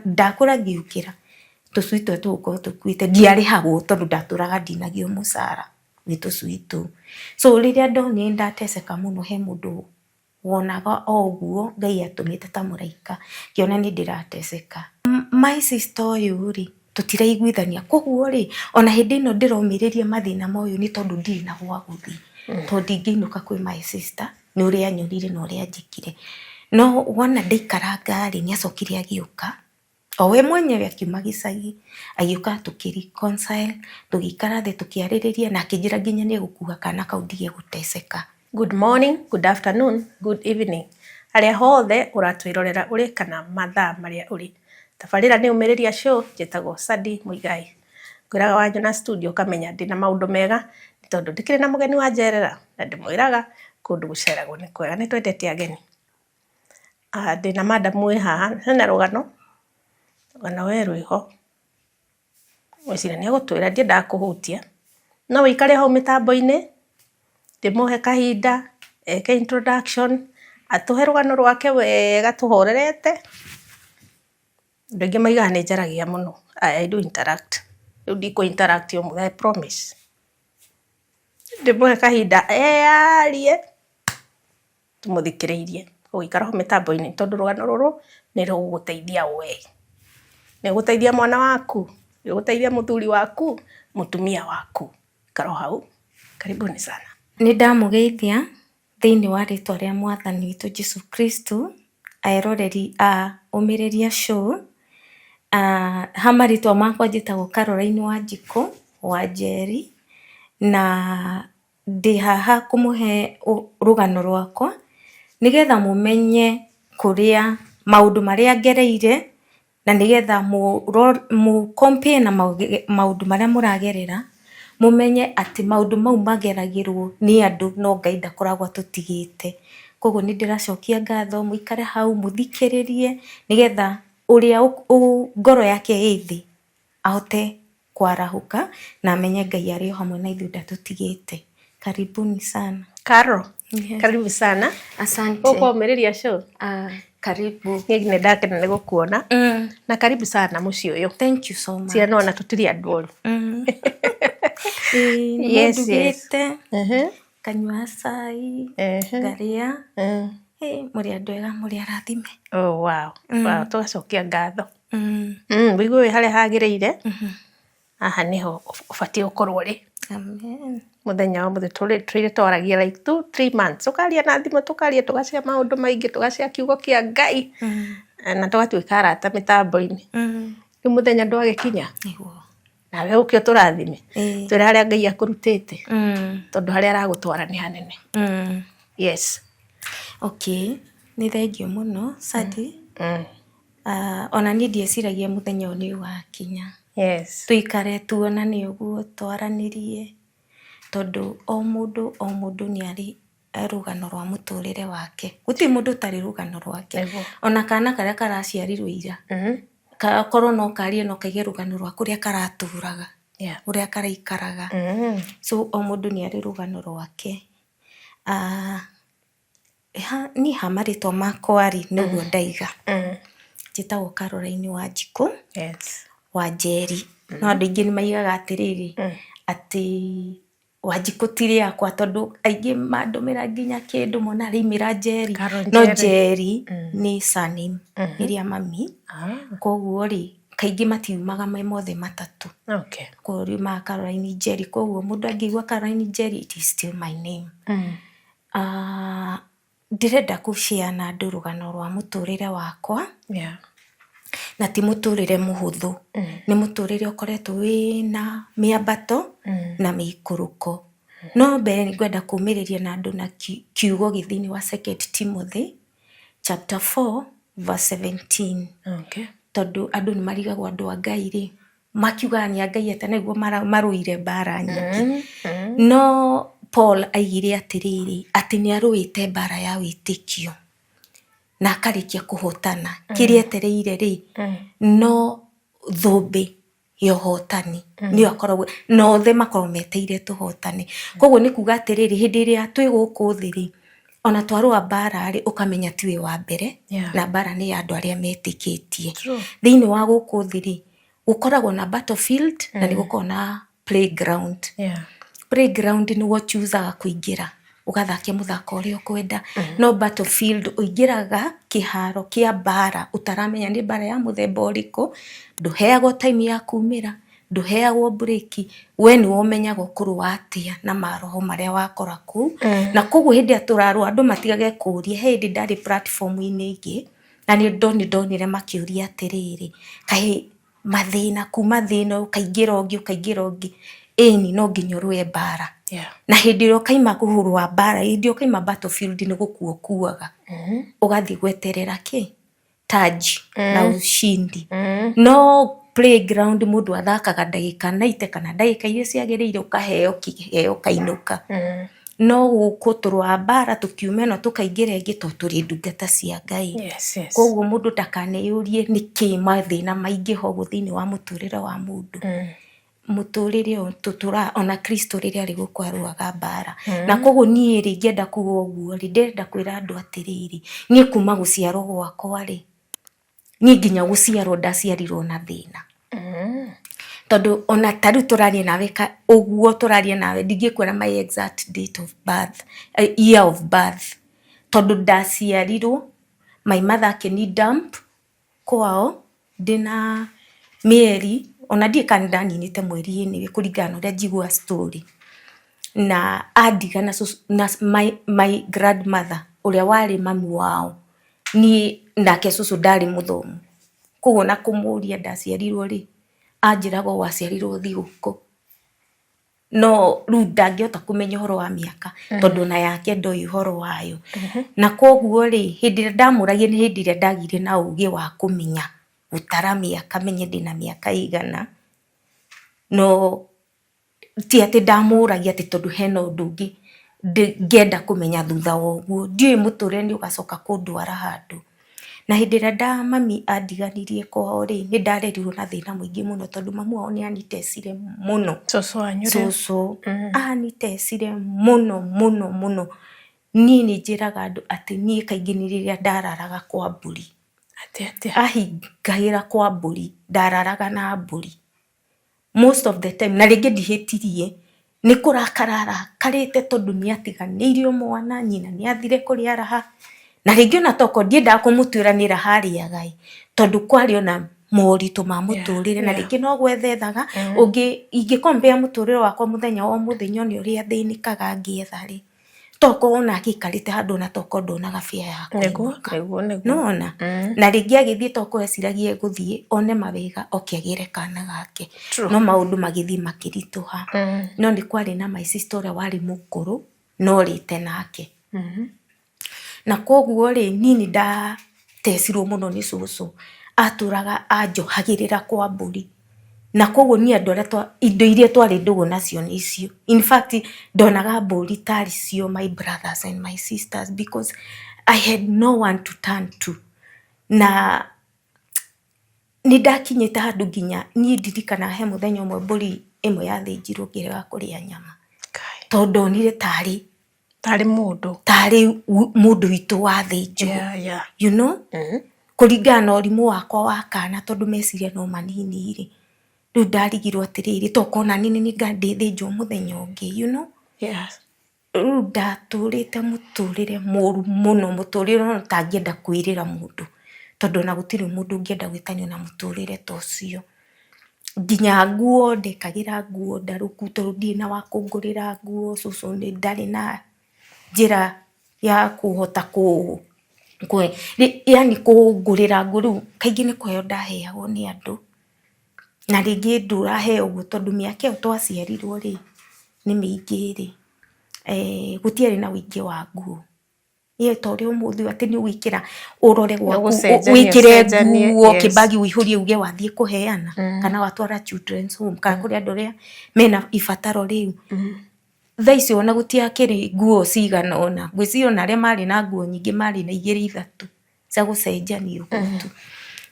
Ndakũra ngĩũkĩra tũcui tũrĩa tũgũkorwo tũkuĩte, ndiarĩhagwo tondũ ndatũraga ndinagio mũcara nĩ tũcui tũu. So rĩrĩa ndonire nĩndateceka mũno he mũndũ wonaga o ũguo Ngai atũmĩte ta mũraika, ngĩona nĩ ndĩrateceka. My sister ũyũ rĩ, tũtiraiguithania, koguo rĩ, ona hĩndĩ ĩno ndĩromĩrĩria mathĩna ma ũyũ nĩ tondũ ndirĩ na gwa gũthiĩ, tondũ ndingĩinũka kwĩ my sister nĩ ũrĩa anyonire na ũrĩa anjĩkire. No wona ndaikaranga rĩ, nĩ acokire agĩũka, o we mwenyewe akiuma gĩcagi, agĩũka tũkĩ reconcile, tũgĩikara thĩ tũkĩarĩrĩria na akĩnjĩra nginya nĩ egũkua kana kau ndige gũteceka. Good morning, good afternoon, good evening harĩa hothe ũratwĩrorera ũrĩ kana mathaa marĩa ũrĩ. Tabarĩra nĩ Ũmĩrĩria Show, njĩtagwo Sadi Muigai. Ngwĩraga wanyona studio ũkamenya ndĩna maũndũ mega nĩ tondũ ndĩkĩrĩ na mũgeni wa njerera na ndĩmwĩraga kũndũ gũceragwo nĩ kwega, nĩ twendete ageni. Ah, ndĩna madam wĩ haha hena rũgano, rũgano we rwĩho, ngwĩciria nĩ egũtwĩra ndiendaga kũhutia, no wĩikare hau mĩtambo-inĩ, ndĩmũhe kahinda eke introduction, atũhe rũgano rwake wega tũhorerete. Andũ aingĩ maigaga nĩ njaragia mũno, I do interact, rĩu ndikũ interact ũmũthĩ, I promise. Ndĩmũhe kahinda eyarie tũmũthikĩrĩirie, ũgũikara hau mĩtambo-inĩ tondũ rũgano rũrũ nĩ rũgũgũteithia we, nĩ rũgũteithia mwana waku, nĩ rũgũteithia mũthuri waku, mũtumia waku. Ikara o hau, karibuni sana. Nĩ ndamũgeithia thĩinĩ wa rĩtwa rĩa mwathani witũ Jesu Kristo, eroreri a Ũmĩrĩria Show. Ha marĩtwa makwa njĩtagwo Caroline Wanjikũ wa Njeri, na ndĩ haha kũmũhe rũgano rwakwa nĩgetha mũmenye kũrĩa maũndũ marĩa ngereire na nĩgetha mũ compare na maũndũ marĩa mũragerera, mũmenye atĩ maũndũ mau mageragĩrwo nĩ andũ no Ngai ndakoragwo atũtigĩte. Koguo nĩ ndĩracokia ngatho mũikare hau mũthikĩrĩrie nĩgetha ũrĩa ngoro yake ĩ thĩ ahote kwarahũka na amenye Ngai arĩ o hamwe na ithuĩ ndatũtigĩte. Karibuni sana. Caro, Yes. karibu sana. Asante. Gũkũ Ũmĩrĩria Show. Ah, karibu. Niĩ nĩ ndakena nĩ gũkuona na karibu sana mũciĩ ũyũ. Thank you so much. Tira nona tũtirĩ andũ oru. Ĩĩ, nĩ Yes. mũndugĩte, nganyua cai, ngarĩa. Ĩ, mũrĩ andũ ega, mũrĩ arathime. Oh, wow. Wow, tũgacokia ngatho. Wĩigue wĩ harĩa hagĩrĩire. Haha nĩho ũbatiĩ gũkorwo ũrĩ. Amen. Mũthenya wa mũthĩ tũrĩ twaragia like 2-3 months, tũkaria na thimũ, tũkaria, tũgacea maũndũ maingĩ, tũgacea kiugo kĩa Ngai na tũgatuĩka arata mĩtambo-inĩ. Rĩu mũthenya ndwagĩkinya. Nĩguo. Nawe ũke ũtũrathime. Ĩĩ. Twĩre harĩa Ngai akũrutĩte tondũ harĩa aragũtwara nĩ hanene. Yes. Okay, nĩ thengiũ mũno Sadi. Ona niĩ ndieciragia mũthenya ũyũ nĩ ũgakinya. Tũikare tuonane ũguo, twaranĩrie, tondũ o mũndũ o mũndũ nĩ arĩ rũgano rwa mũtũrĩre wake. Gũtirĩ mũndũ ũtarĩ rũgano rwake. Ona kana karĩa karaciarirwo ira, korwo no karie no kaige rũgano rwa kũrĩa karatũraga, ũrĩa karaikaraga. So o mũndũ nĩ arĩ rũgano rwake. Niĩ ha marĩtwa makwa rĩ, nĩguo ndaiga. Njĩtagwo Caroline Wanjikũ wa Njeri. No andũ aingĩ nĩ maigaga atĩrĩrĩ, atĩ Wanjikũ ti rĩakwa tondũ aingĩ mandũmĩra nginya kĩndũ mona rĩaumĩra Njeri. No Njeri nĩ surname, nĩ rĩa mami. Koguo rĩ, kaingĩ matiumaga me mothe matatũ. Koguo riumaga Caroline Njeri. Koguo mũndũ angĩigua Caroline Njeri, it is still my name. Ndĩrenda kũ share na andũ rũgano rwa mũtũrĩre wakwa. Na ti mũtũrĩre mũhũthũ. Nĩ mũtũrĩre ũkoretwo wĩna mĩambato na mĩikũrũko. No mbere nĩ ngwenda kũmĩrĩria na andũ na kiugo gĩ thĩinĩ wa Second Timothy chapter 4 verse 17. Tondũ andũ nĩ marigagwo andũ a Ngai rĩ, makiugaga nĩ a Ngai atĩa na nĩguo marũire mbara nyingĩ. No Paul aigire atĩrĩrĩ, atĩ nĩ arũĩte mbara ya wĩtĩkio na akarĩkia kũhotana. Kĩrĩa etereire rĩ, no thũmbĩ ya ũhotani nĩyo akoragwo na othe makoragwo metereire tũhotane. Koguo nĩ kuga atĩrĩrĩ, hĩndĩ ĩrĩa twĩ gũkũ thĩ rĩ, Ona twarũa mbara rĩ, ũkamenya tiwe wa mbere, Yeah. na mbara nĩ ya andũ arĩa metĩkĩtie. True. Thĩinĩ wa gũkũ thĩ rĩ, gũkoragwo na battlefield na nĩ gũkoragwo na playground. Playground nĩguo ũchusaga kũingĩra ũgathakia mũthako ũrĩa ũkwenda, no battlefield ũingĩraga kĩharo kĩa mbara ũtaramenya nĩ mbara ya mũthemba ũrĩkũ, ndũheagwo time ya kumĩra, ndũheagwo break, we nĩwe ũmenyaga ũkũrũa atĩa na maroho marĩa wakora kũu. Na koguo hĩndĩ ĩrĩa tũrarũa andũ matigage kũũria, he hĩndĩ ndarĩ platform-inĩ ĩngĩ na nĩ ndonire makĩũria atĩrĩrĩ, kaĩ mathĩna kuma thĩna ũkaingĩra ũngĩ ũkaingĩra ũngĩ, ĩni no nginya ũrũe mbara. Na hĩndĩ ĩrĩa ũkaima kũrũa mbara, hĩndĩ ĩrĩa ũkaima battlefield nĩ gũkua ũkuaga, ũgathiĩ gweterera kĩ taji na ushindi. No playground mũndũ athakaga ndagĩka 90 kana ndagĩka iria ciagĩrĩire, ũkaheo kĩheo ũkainũka. No gũkũ tũrũaga mbara tũkiuma ĩno tũkaingĩra ĩngĩ tondũ tũrĩ ndungata cia Ngai. Koguo mũndũ ndakaneyũrie nĩkĩ mathĩna maingĩha ũguo thĩinĩ wa mũtũrĩre wa mũndũ. Mũtũrĩre ũyũ tũtũraga, ona Kristo rĩrĩa arĩ gũkũ arũaga mbara. Na koguo niĩ rĩ, ingĩenda kuga ũguo rĩ, ndĩrenda kwĩra andũ atĩrĩrĩ, niĩ kuma gũciarwo gwakwa rĩ, niĩ nginya gũciarwo ndaciarirwo na thĩna. Tondũ ona ta rĩu tũraria nawe ũguo tũraria nawe, ndingĩkwĩra my exact date of birth, year of birth, tondũ ndaciarirwo my mother akĩni dump kwao ndĩna mĩeri, ona ndiũĩ kana nĩndaninĩte mweri anyway kũringana na ũrĩa njiguaga story. Na andiga na cũcũ, na my grandmother ũrĩa warĩ mami wao, niĩ nake cũcũ ndarĩ mũthomu, koguo ona kũmũria ndaciarirwo rĩ, anjĩraga o waciarirwo thigũkũ. No rĩu ndangĩhota kũmenya ũhoro wa mĩaka tondũ ona yake ndoĩ ũhoro wayo. Na koguo rĩ, hĩndĩ ĩrĩa ndamũragia nĩ hĩndĩ ĩrĩa ndagĩire na ũgĩ wa kũmenya gũtara mĩaka menye ndĩna mĩaka ĩigana. No ti atĩ ndamũragia atĩ tondũ hena ũndũ ũngĩ ngĩenda kũmenya thutha wa ũguo. Ndiũĩ mũtũrĩre nĩ ũgacoka kũndwara handũ. Na hĩndĩ ĩrĩa mami andiganirie kwao rĩ, nĩ ndarerirwo na thĩna mũingĩ mũno tondũ mamu wao nĩ anitecire mũno. Cũcũ wanyu rĩ? Cũcũ anitecire mũno mũno mũno. Niĩ nĩ njĩraga andũ atĩ niĩ kaingĩ nĩ rĩrĩa ndararaga kwa mbũri. Atĩ atĩa? Ahingagĩra kwa mbũri, ndararaga na mbũri most of the time. Na rĩngĩ ndihĩtirie, nĩ kũrakara arakarĩte tondũ nĩ atiganĩirio mwana, nyina nĩ athire kũrĩa raha. Na rĩngĩ ona tokorwo ndiendaga kũmũtuĩra nĩ raha arĩaga ĩ, tondũ kwarĩ ona moritũ ma mũtũrĩre, na rĩngĩ no gwetha ethaga. Ũngĩ ingĩ compare mũtũrĩre wakwa mũthenya wa ũmũthĩ nyone ũrĩa thĩnĩkaga ngĩetha rĩ, tokorwo ona agĩikarĩte handũ ona tokorwo ndonaga bĩa ya kũinũka. Nĩguo nĩguo. Nĩwona? Na rĩngĩ agĩthiĩ tokorwo eciragia egũthiĩ one mawĩra oke agĩre kana gake. No maũndũ magĩthiĩ makĩritũha. No nĩ kwarĩ na my sister ũrĩa warĩ mũkũrũ no orĩte nake. Na koguo rĩ, niĩ nĩ ndatecirwo mũno nĩ cũcũ. Atũraga anjohagĩrĩra kwa mbũri. Na koguo niĩ andũ arĩa indo iria twarĩ ndũgũ nacio nĩ icio. In fact, ndonaga mbũri tarĩ cio my brothers and my sisters because I had no one to turn to. Na nĩ ndakinyĩte handũ nginya niĩ ndirikanaga he mũthenya ũmwe mbũri ĩmwe yathĩnjirwo ngĩrega kũrĩa nyama. Tondũ ndonire tarĩ Tarĩ mũndũ. Tarĩ mũndũ witũ wathĩnjwo. You know? Kũringana na ũrimũ wakwa wa kana tondũ meciria no manini rĩ, rĩu ndarigirwo atĩrĩrĩ, tokorwo ona niĩ nĩ ndĩthĩnjwo mũthenya ũngĩ, you know? Rĩu ndatũrĩte mũtũrĩre mũru mũno, mũtũrĩre ona ũtangĩenda kwĩrĩra mũndũ, tondũ ona gũtirĩ mũndũ ũngĩenda gwĩtanio na mũtũrĩre ta ũcio. Nginya nguo ndekagĩra nguo ndarũku tondũ ndirĩ na wa kũngũrĩra nguo, cũcũ ndarĩ na njĩra ya kũhota kũ yani kũngũrĩra nguo, rĩu kaingĩ nĩ kũheo ndaheagwo nĩ andũ, na rĩngĩ ndũraheo ũguo tondũ mĩaka ĩyo twaciarirwo rĩ, nĩ mĩingĩ rĩ, gũtiarĩ na ũingĩ wa nguo. Ĩĩ ta ũrĩa ũmũthĩ ũyũ atĩ nĩ ũgwĩkĩra ũrore gwaku wĩkĩre nguo kĩbagi ũihũrie uge wathiĩ kũheana kana watwara children's home kana kũrĩ andũ arĩa mena ibataro rĩu. Thaa ici ona gũtiakĩrĩ nguo cigana ũna, ngwĩciria ona arĩa marĩ na nguo nyingĩ marĩ na igĩrĩ ithatũ cia gũcenjania ũguo tu.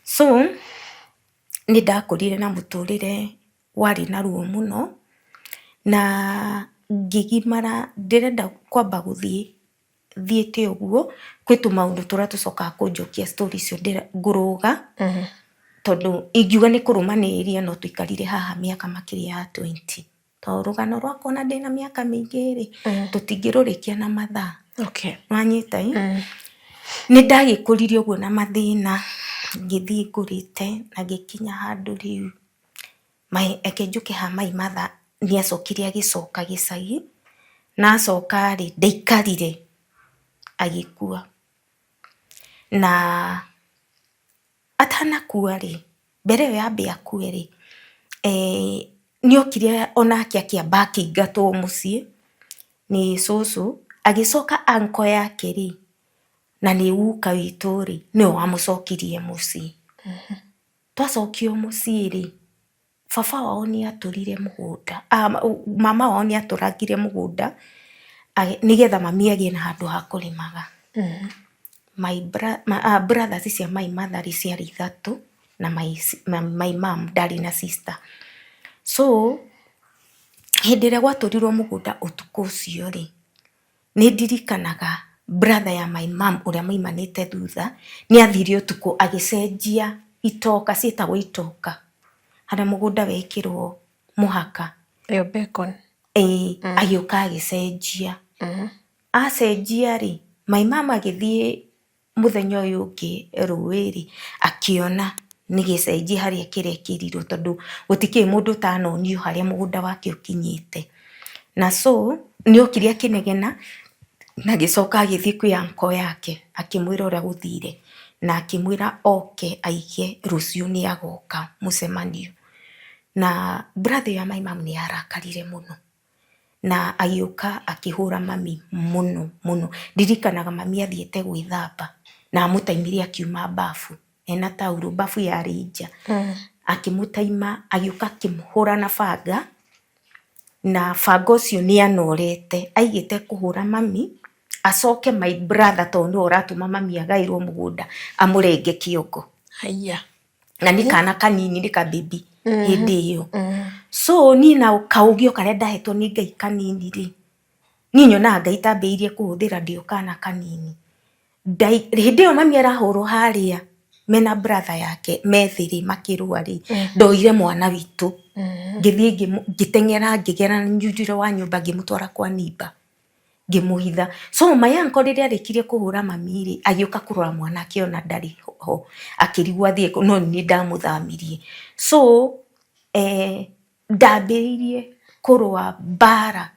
So nĩ ndakũrire na mũtũrĩre warĩ na ruo mũno na ngĩgimara, ndĩrenda kwamba gũthiĩ Thiĩte ũguo, kwĩ tũmaũndũ tũrĩa tũcokaga kũnjokia story icio ngũrũga, tondũ ingiuga nĩ kũrũmanĩrĩria no tũikarire haha mĩaka makĩria ya 20. Tondũ rũgano rwakwa ona ndĩna mĩaka mĩingĩ rĩ, tũtingĩrũrĩkia na mathaa. Nĩwanyita ĩ? Nĩ ndagĩkũrire ũguo na mathĩna, ngĩthiĩ ngũrĩte na ngĩkinya handũ rĩu, reke njũke ha my mother nĩ acokire agĩcoka gĩcagi, na acoka rĩ, ndaikarire agĩkua. Na atanakua rĩ, mbere ĩyo ya ambe akue rĩ, nĩ okire onake akĩamba akĩingatwo mũciĩ nĩ cũcũ, agĩcoka uncle yake rĩ, na nĩ guka witũ rĩ, nĩwe wamũcokirie mũciĩ. Twacokio mũciĩ rĩ, baba wao nĩ atũrire mũgũnda, mama wao nĩ atũrangire mũgũnda nĩgetha mami agĩe na handũ ha kũrĩmaga. My brothers cia my mother rĩ ciarĩ ithatũ na my mom ndarĩ na sister. So hĩndĩ ĩrĩa gwatũrirwo mũgũnda ũtukũ ũcio rĩ, nĩ ndirikanaga brother ya my mom ũrĩa maimanĩte thutha, nĩ athire ũtukũ agĩcenjia itoka, ciĩtagwo itoka, harĩa mũgũnda wekĩrwo mũhaka. Ĩyo bacon. Ĩĩ, agĩũka agĩcenjia. Acenjia rĩ, my mom agĩthiĩ mũthenya ũyũ ũngĩ rũĩ rĩ, akĩona nĩ gĩcenjie harĩa kĩrekĩrirwo tondũ gũtikĩrĩ mũndũ ũtanonio harĩa mũgũnda wake ũkinyĩte. Na so nĩ okire akĩnegena na agĩcoka agĩthiĩ kwĩ uncle yake akĩmwĩra ũrĩa gũthire na akĩmwĩra oke aige rũciũ nĩ agoka mũcemanio. Na brother ĩyo ya my mum nĩ yarakarire mũno. Na agĩũka akĩhũra mami mũno mũno. Ndirikanaga mami athiĩte gwĩthamba na amũtaimire akiuma bafu ena taurũ, bafu yarĩ nja. Akĩmũtaima agĩũka akĩmũhũra na banga, na banga ũcio nĩ anorete, aigĩte kũhũra mami acoke my brother tondũ nĩwe ũratũma mami agaĩrwo mũgũnda amũrenge kĩongo. Haiya. Na nĩ kana kanini nĩ ka baby hĩndĩ ĩyo. So niĩ na kaũgĩ o karĩa ndahetwo nĩ Ngai kanini rĩ, niĩ nyonaga Ngai tambĩrĩirie kũhũthĩra ndĩ o kana kanini. Hĩndĩ ĩyo mami arahũrwo harĩa mena brother yake me thĩ rĩ makĩrũa rĩ, ndoire mwana witũ ngĩthiĩ ngĩteng'era ngĩgera nyunjiro wa nyũmba ngĩmũtwara kwa neighbour. Ngĩmũhitha. So my uncle rĩrĩa arĩkirie kũhũra mami rĩ, agĩũka kũrora mwana akĩona ndarĩ ho, akĩrigwo athiĩ kũ, no niĩ ndamũthamirie. So ndambĩrĩirie kũrũa mbara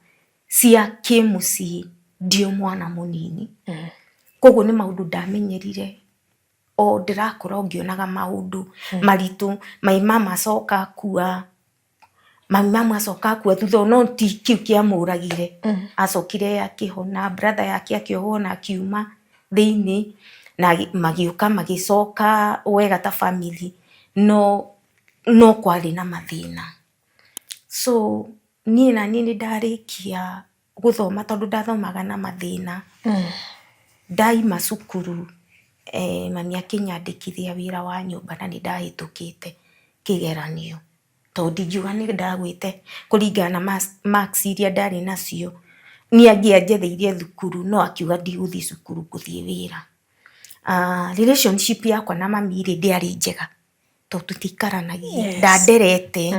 cia kĩmũciĩ ndĩ o mwana mũnini. Koguo nĩ maũndũ ndamenyerire o ndĩrakũra o ngĩonaga maũndũ maritũ. My mum acoka akua, mami mamu acoka akua thutha no ti kĩu kĩamũragire. Acokire akĩhona, brother yake akĩohwo na akiuma thĩinĩ na magĩũka magĩcoka wega ta family no kwarĩ na mathĩna. So niĩ naniĩ nĩ ndarĩkia gũthoma tondũ ndathomaga na mathĩna. Ndaima cukuru mami akĩnyandĩkithia wĩra wa nyũmba na nĩ ndahĩtũkĩte kĩgeranio. Tondũ ndingiuga nĩ ndagwĩte kũringana na marks iria ndarĩ nacio. Nĩ angĩanjetheirie thukuru no akiuga ndigũthiĩ cukuru ngũthiĩ wĩra. Relationship yakwa na mami rĩ ndĩarĩ njega tondũ tũtiaikaranagia, ndanderete.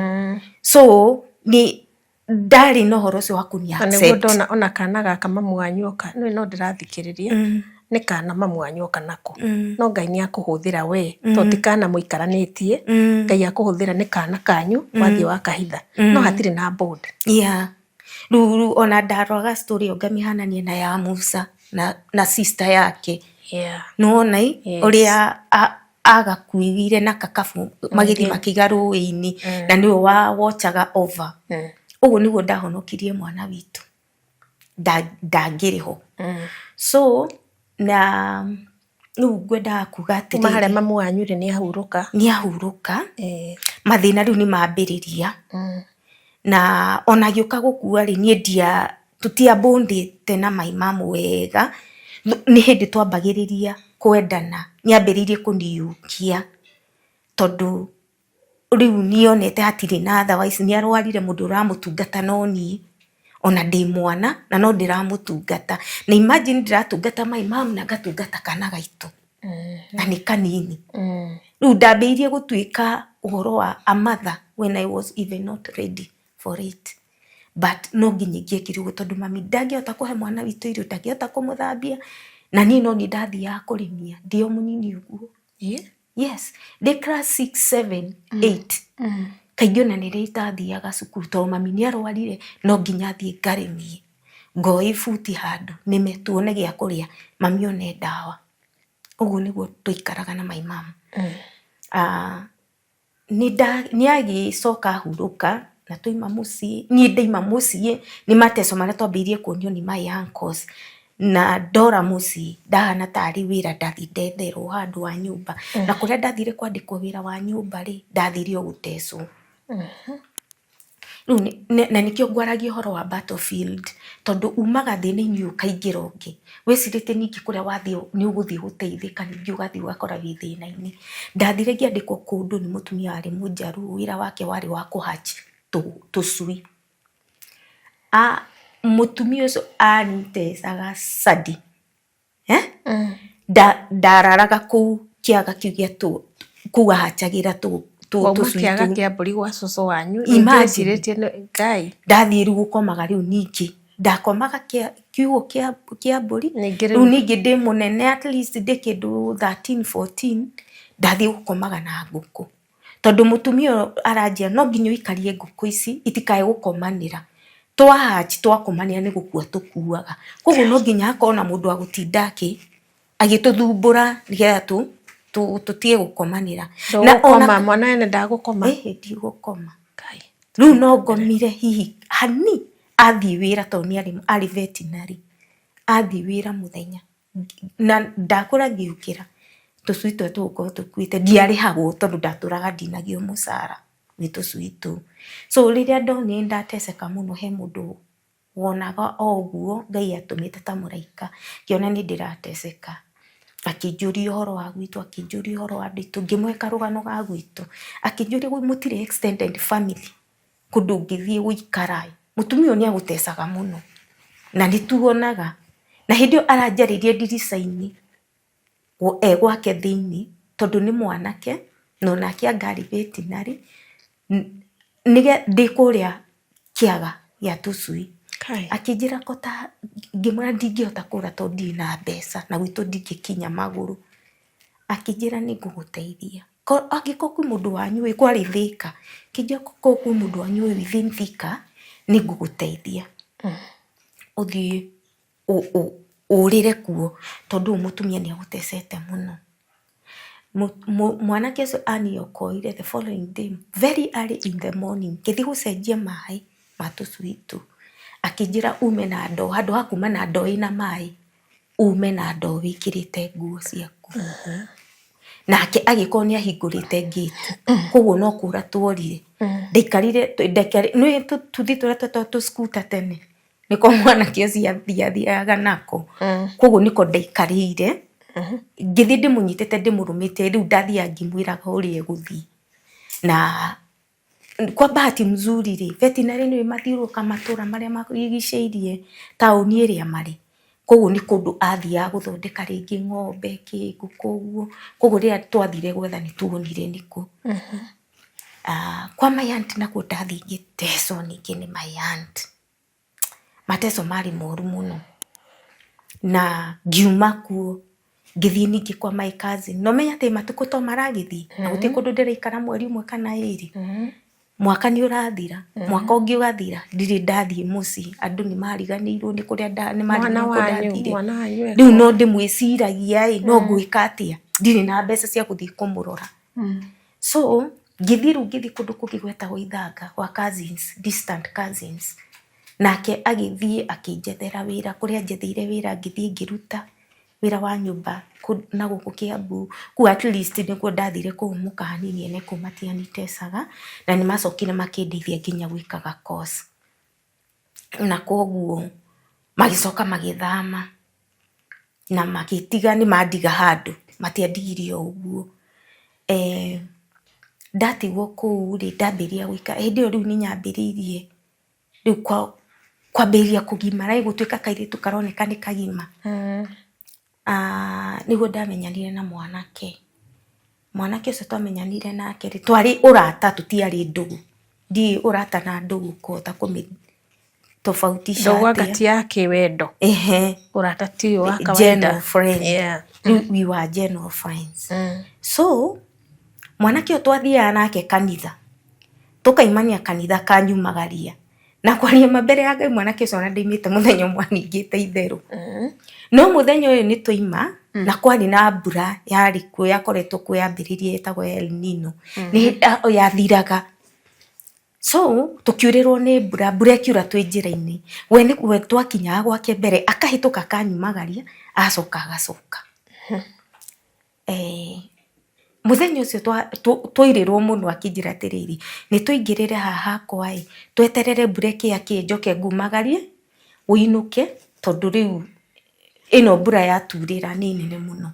So nĩ ndarĩ na ũhoro ũcio wa kũni Na nĩguo accept. Ndona ona kana gaka mamu wanyu oka, nĩ no ndĩrathikĩrĩria, nĩ kana mamu wanyu oka nako. No Ngai nĩ akũhũthĩra we, tondũ ti kana mũikaranĩtie, Ngai akũhũthĩra nĩ kana kanyu, wathiĩ wakahitha. No hatirĩ na bond. Yeah. Rĩu ona ndaroraga story ĩyo ngamĩhanania na ya Musa na sister yake. Nĩwona ĩ ũrĩa agakuire na kakabu magĩthiĩ makĩiga rũĩ-inĩ na nĩwe wa watchaga over. Ũguo nĩguo ndahonokirie mwana witũ. Ndangĩrĩ ho. So na rĩu ngwendaga kuga Kuma harĩa atĩrĩrĩ, mamu wanyu rĩ nĩ ahurũka. Nĩ ahurũka, mathĩna rĩu nĩ mambĩrĩria. Na ona agĩũka gũkua rĩ, niĩ ndia tũtiabondĩte na my mum wega. Nĩ hĩndĩ twambagĩrĩria kwendana. Nĩ ambĩrĩirie kũniũkia tondũ rĩu nĩ onete hatirĩ na otherwise nĩ arwarire mũndũ ũramũtungata no niĩ. Ona ndĩ mwana na no ndĩramũtungata. Na imagine ndĩratungata my mom na ngatungata kana gaitũ. Na nĩ kanini. Rĩu ndambĩrĩirie gũtuĩka ũhoro wa a mother when I was even not ready for it. But no nginya ingĩekire ũguo tondũ mami ndangĩhota kũhe mwana witũ irio, ndangĩhota kũmũthambia. Na niĩ no niĩ ndathiaga kũrĩmia ndĩ o mũnini ũguo. Yes, ndĩ class 6, 7, 8. Kaingĩ ona nĩ rĩrĩa itathiaga cukuru tondũ mami nĩ arwarire no nginya thiĩ ngarĩmie. Ngoe ibuti handũ nĩme tuone gĩa kũrĩa mami one ndawa. Ũguo nĩguo twaikaraga na my mom. Nĩ agĩcoka ahurũka na twaima mũciĩ, niĩ ndaima mũciĩ nĩ mateso marĩa twambĩrĩirie kuonio nĩ my uncles. Na ndora mũciĩ ndahana tarĩ wĩra ndathiĩ ndetherwo handũ wa nyũmba. Na kũrĩa ndathire kwandĩkwo wĩra wa nyũmba rĩ, ndathire o gũtecwo. Rĩu na nĩkĩo ngwaragia ũhoro wa battlefield tondũ umaga thĩna-inĩ ũyũ ũkaingĩra ũngĩ. Wĩcirĩtie ningĩ kũrĩa wathiĩ nĩ ũgũthiĩ gũteithĩka ningĩ ũgathiĩ ũgakora wĩ thĩna-inĩ. Ndathire ngĩandĩkwo kũndũ nĩ mũtumia warĩ mũnjaruo wĩra wake warĩ wa kũ hatch tũcui. Mũtumia ũcio anitecaga cadi. Ndararaga kũu kĩaga kĩu gĩa kũu ahachagĩra Wauma tũcui kĩaga tũu. Kĩa mbũri gwa cũcũ wanyu. Imagine. Wĩcirĩtie Ngai. Ndathiĩ rĩu gũkomaga rĩu ningĩ ndakomaga kiugũ kĩa mbũri. Ningĩ rĩu ningĩ ndĩ mũnene, at least ndĩ kĩndũ 13, 14, ndathiĩ gũkomaga na ngũkũ tondũ mũtumia ũyũ aranjĩra no nginya ũikarie ngũkũ ici itikae gũkomanĩra. Twahatch twakomanĩra nĩ gũkua tũkuaga, koguo no nginya hakorwo na mũndũ wa gũtinda agĩtũthumbũra nĩgetha tũtige gũkomanĩra. Na ona mwana ene ndagũkoma. Ĩhĩ, ndigũkoma. Rĩu no ngomire hihi hani athiĩ wĩra tondũ nĩ arĩ veterinary, athiĩ wĩra mũthenya na ndakũra ngĩũkĩra tũcui tũrĩa tũgũkorwo tũkuĩte. Ndiarĩhagwo tondũ ndatũraga ndinagio mũcara nĩ tũcui tũu. So rĩrĩa ndonire ndateceka mũno, he mũndũ wonaga o ũguo Ngai atũmĩte ta mũraika, ngĩona nĩ ndĩrateceka, akĩnjũria ũhoro wa gwitũ, akĩnjũria ũhoro wa andũ aitũ, ngĩmũhe karũgano ga gwitũ, akĩnjũria mũtirĩ extended family kũndũ ũngĩthiĩ gũikara? Mũtumia ũyũ nĩ agũtecaga mũno na nĩ tuonaga. Na hĩndĩ ĩyo aranjarĩria ndirica-inĩ e gwake thĩinĩ tondũ nĩ mwanake na onake anga arĩ veterinary ndĩ kũrĩa kĩaga gĩa tũcui. Akĩnjĩra kota, ngĩmwĩra ndingĩhota kũra tondũ ndirĩ na mbeca na gwitũ ndingĩkinya magũrũ. Akĩnjĩra nĩ ngũgũteithia angĩkorwo kwĩ mũndũ wanyu wĩ kwarĩ Thĩka, akĩnjĩra korwo kwĩ mũndũ wanyu wĩ within Thika nĩ ngũgũteithia ũthiĩ ũrĩre kuo tondũ ũyũ mũtumia nĩ agũtecete mũno. Mwanake ũcio aniokoire the following day very early in the morning, ngĩthiĩ gũcenjia maĩ ma tũcui tũu, akĩnjĩra ume na ndoo, handũ ha kuma na ndoo ĩna maĩ ume na ndoo wĩkĩrĩte nguo ciaku. Nake agĩkorwo nĩ ahingũrĩte gate, koguo no kũra tuorire. Ndaikarire nĩ tũtuthi tũrĩa twetagwo tũ scooter tene, nĩko mwanake ũcio athiathiaga nako, koguo nĩko ndaikarĩire ngĩthiĩ ndĩmũnyitĩte ndĩmũrũmĩte. Rĩu ndathiaga ngĩmwĩraga ũrĩa egũthiĩ. Na kwa bahati mzuri rĩ, veterinary nĩ mathiũrũrũka matũra marĩa marigicĩirie taũni ĩrĩa marĩ, koguo nĩ kũndũ athiaga gũthondeka rĩngĩ ng'ombe kĩ ngũkũ ũguo. Koguo rĩrĩa twathire gwetha nĩ tuonire nĩkũ. Kwa my aunt nakuo ndathiĩ ngĩtecwo ningĩ nĩ my aunt. Mateco marĩ moru mũno na ngiuma kuo ngĩthiĩ ningĩ kwa my cousin. Na ũmenye atĩ matukũ to maragĩthiĩ na gũtirĩ kũndũ ndĩraikara mweri ũmwe kana ĩrĩ. Mwaka nĩ ũrathira, mwaka ũngĩ ũgathira, ndirĩ ndathiĩ mũciĩ. Andũ nĩ mariganĩirwo nĩ kũrĩa nĩ Mwana mariganĩirwo kũrĩa wanyu, ndathire. Mwana wanyu Rĩu no ndĩmwĩciragia ĩ, no ngwĩka atĩa? Ndirĩ na mbeca cia gũthiĩ kũmũrora. So ngĩthiĩ rĩu ngĩthiĩ kũndũ kũngĩ gwetagwo Ithanga kwa cousins, distant cousins. Nake agĩthiĩ akĩnjethera wĩra, kũrĩa anjetheire wĩra ngĩthiĩ ngĩruta wĩra wa nyũmba na gũkũ Kiambu. Kũu at least nĩkuo ndathire kũhũmũka hanini, ene kũu matianitecaga na nĩ macokire makĩndeithia nginya gwĩkaga course. Na koguo magĩcoka magĩthama na magĩtiga nĩ mandiga handũ, matiandigire o ũguo. Ndatigwo kũu rĩ, ndambĩrĩria gũikara, hĩndĩ ĩyo rĩu nĩ nyambĩrĩirie rĩu Kwambĩrĩria kũgimara ĩ, gũtuĩka kairĩtu karoneka nĩ kagima. Nĩguo ndamenyanire na mwanake. Mwanake ũcio twamenyanire nake rĩ, twarĩ ũrata tũtiarĩ ndũgũ. Ndiũĩ ũrata na ndũgũ kũhota kũmĩ tofautisha Ndũgũ anga atĩa. ti ya kĩwendo. Ehe. Ũrata ti ũyũ wa kawaida. General friend. Rĩu we were general friends. So mwanake ũyũ twathiaga nake kanitha, tũkaimania kanitha kanyumagaria. Na kwaria ma mbere ya Ngai mwanake ũcio ona ndaimĩte mũthenya ũmwe aningĩte itherũ. No mũthenya ũyũ nĩ twaima na kwarĩ na mbura yarĩ kuo yakoretwo kuo yambĩrĩirie ĩtagwo El Nino. Nĩ yathiraga. So tũkiurĩrwo nĩ mbura, mbura ĩkiura twĩ njĩra-inĩ. We nĩ we twakinyaga gwake mbere akahĩtũka akanyumagaria agacoka agacoka. Mũthenya ũcio twairĩrwo mũno akĩnjĩra atĩrĩrĩ, nĩ tũingĩrĩre haha hakwa ĩ, tweterere mbura ĩkĩakie njoke ngumagarie ũinũke tondũ rĩu ĩno mbura yaturĩra nĩ nene mũno.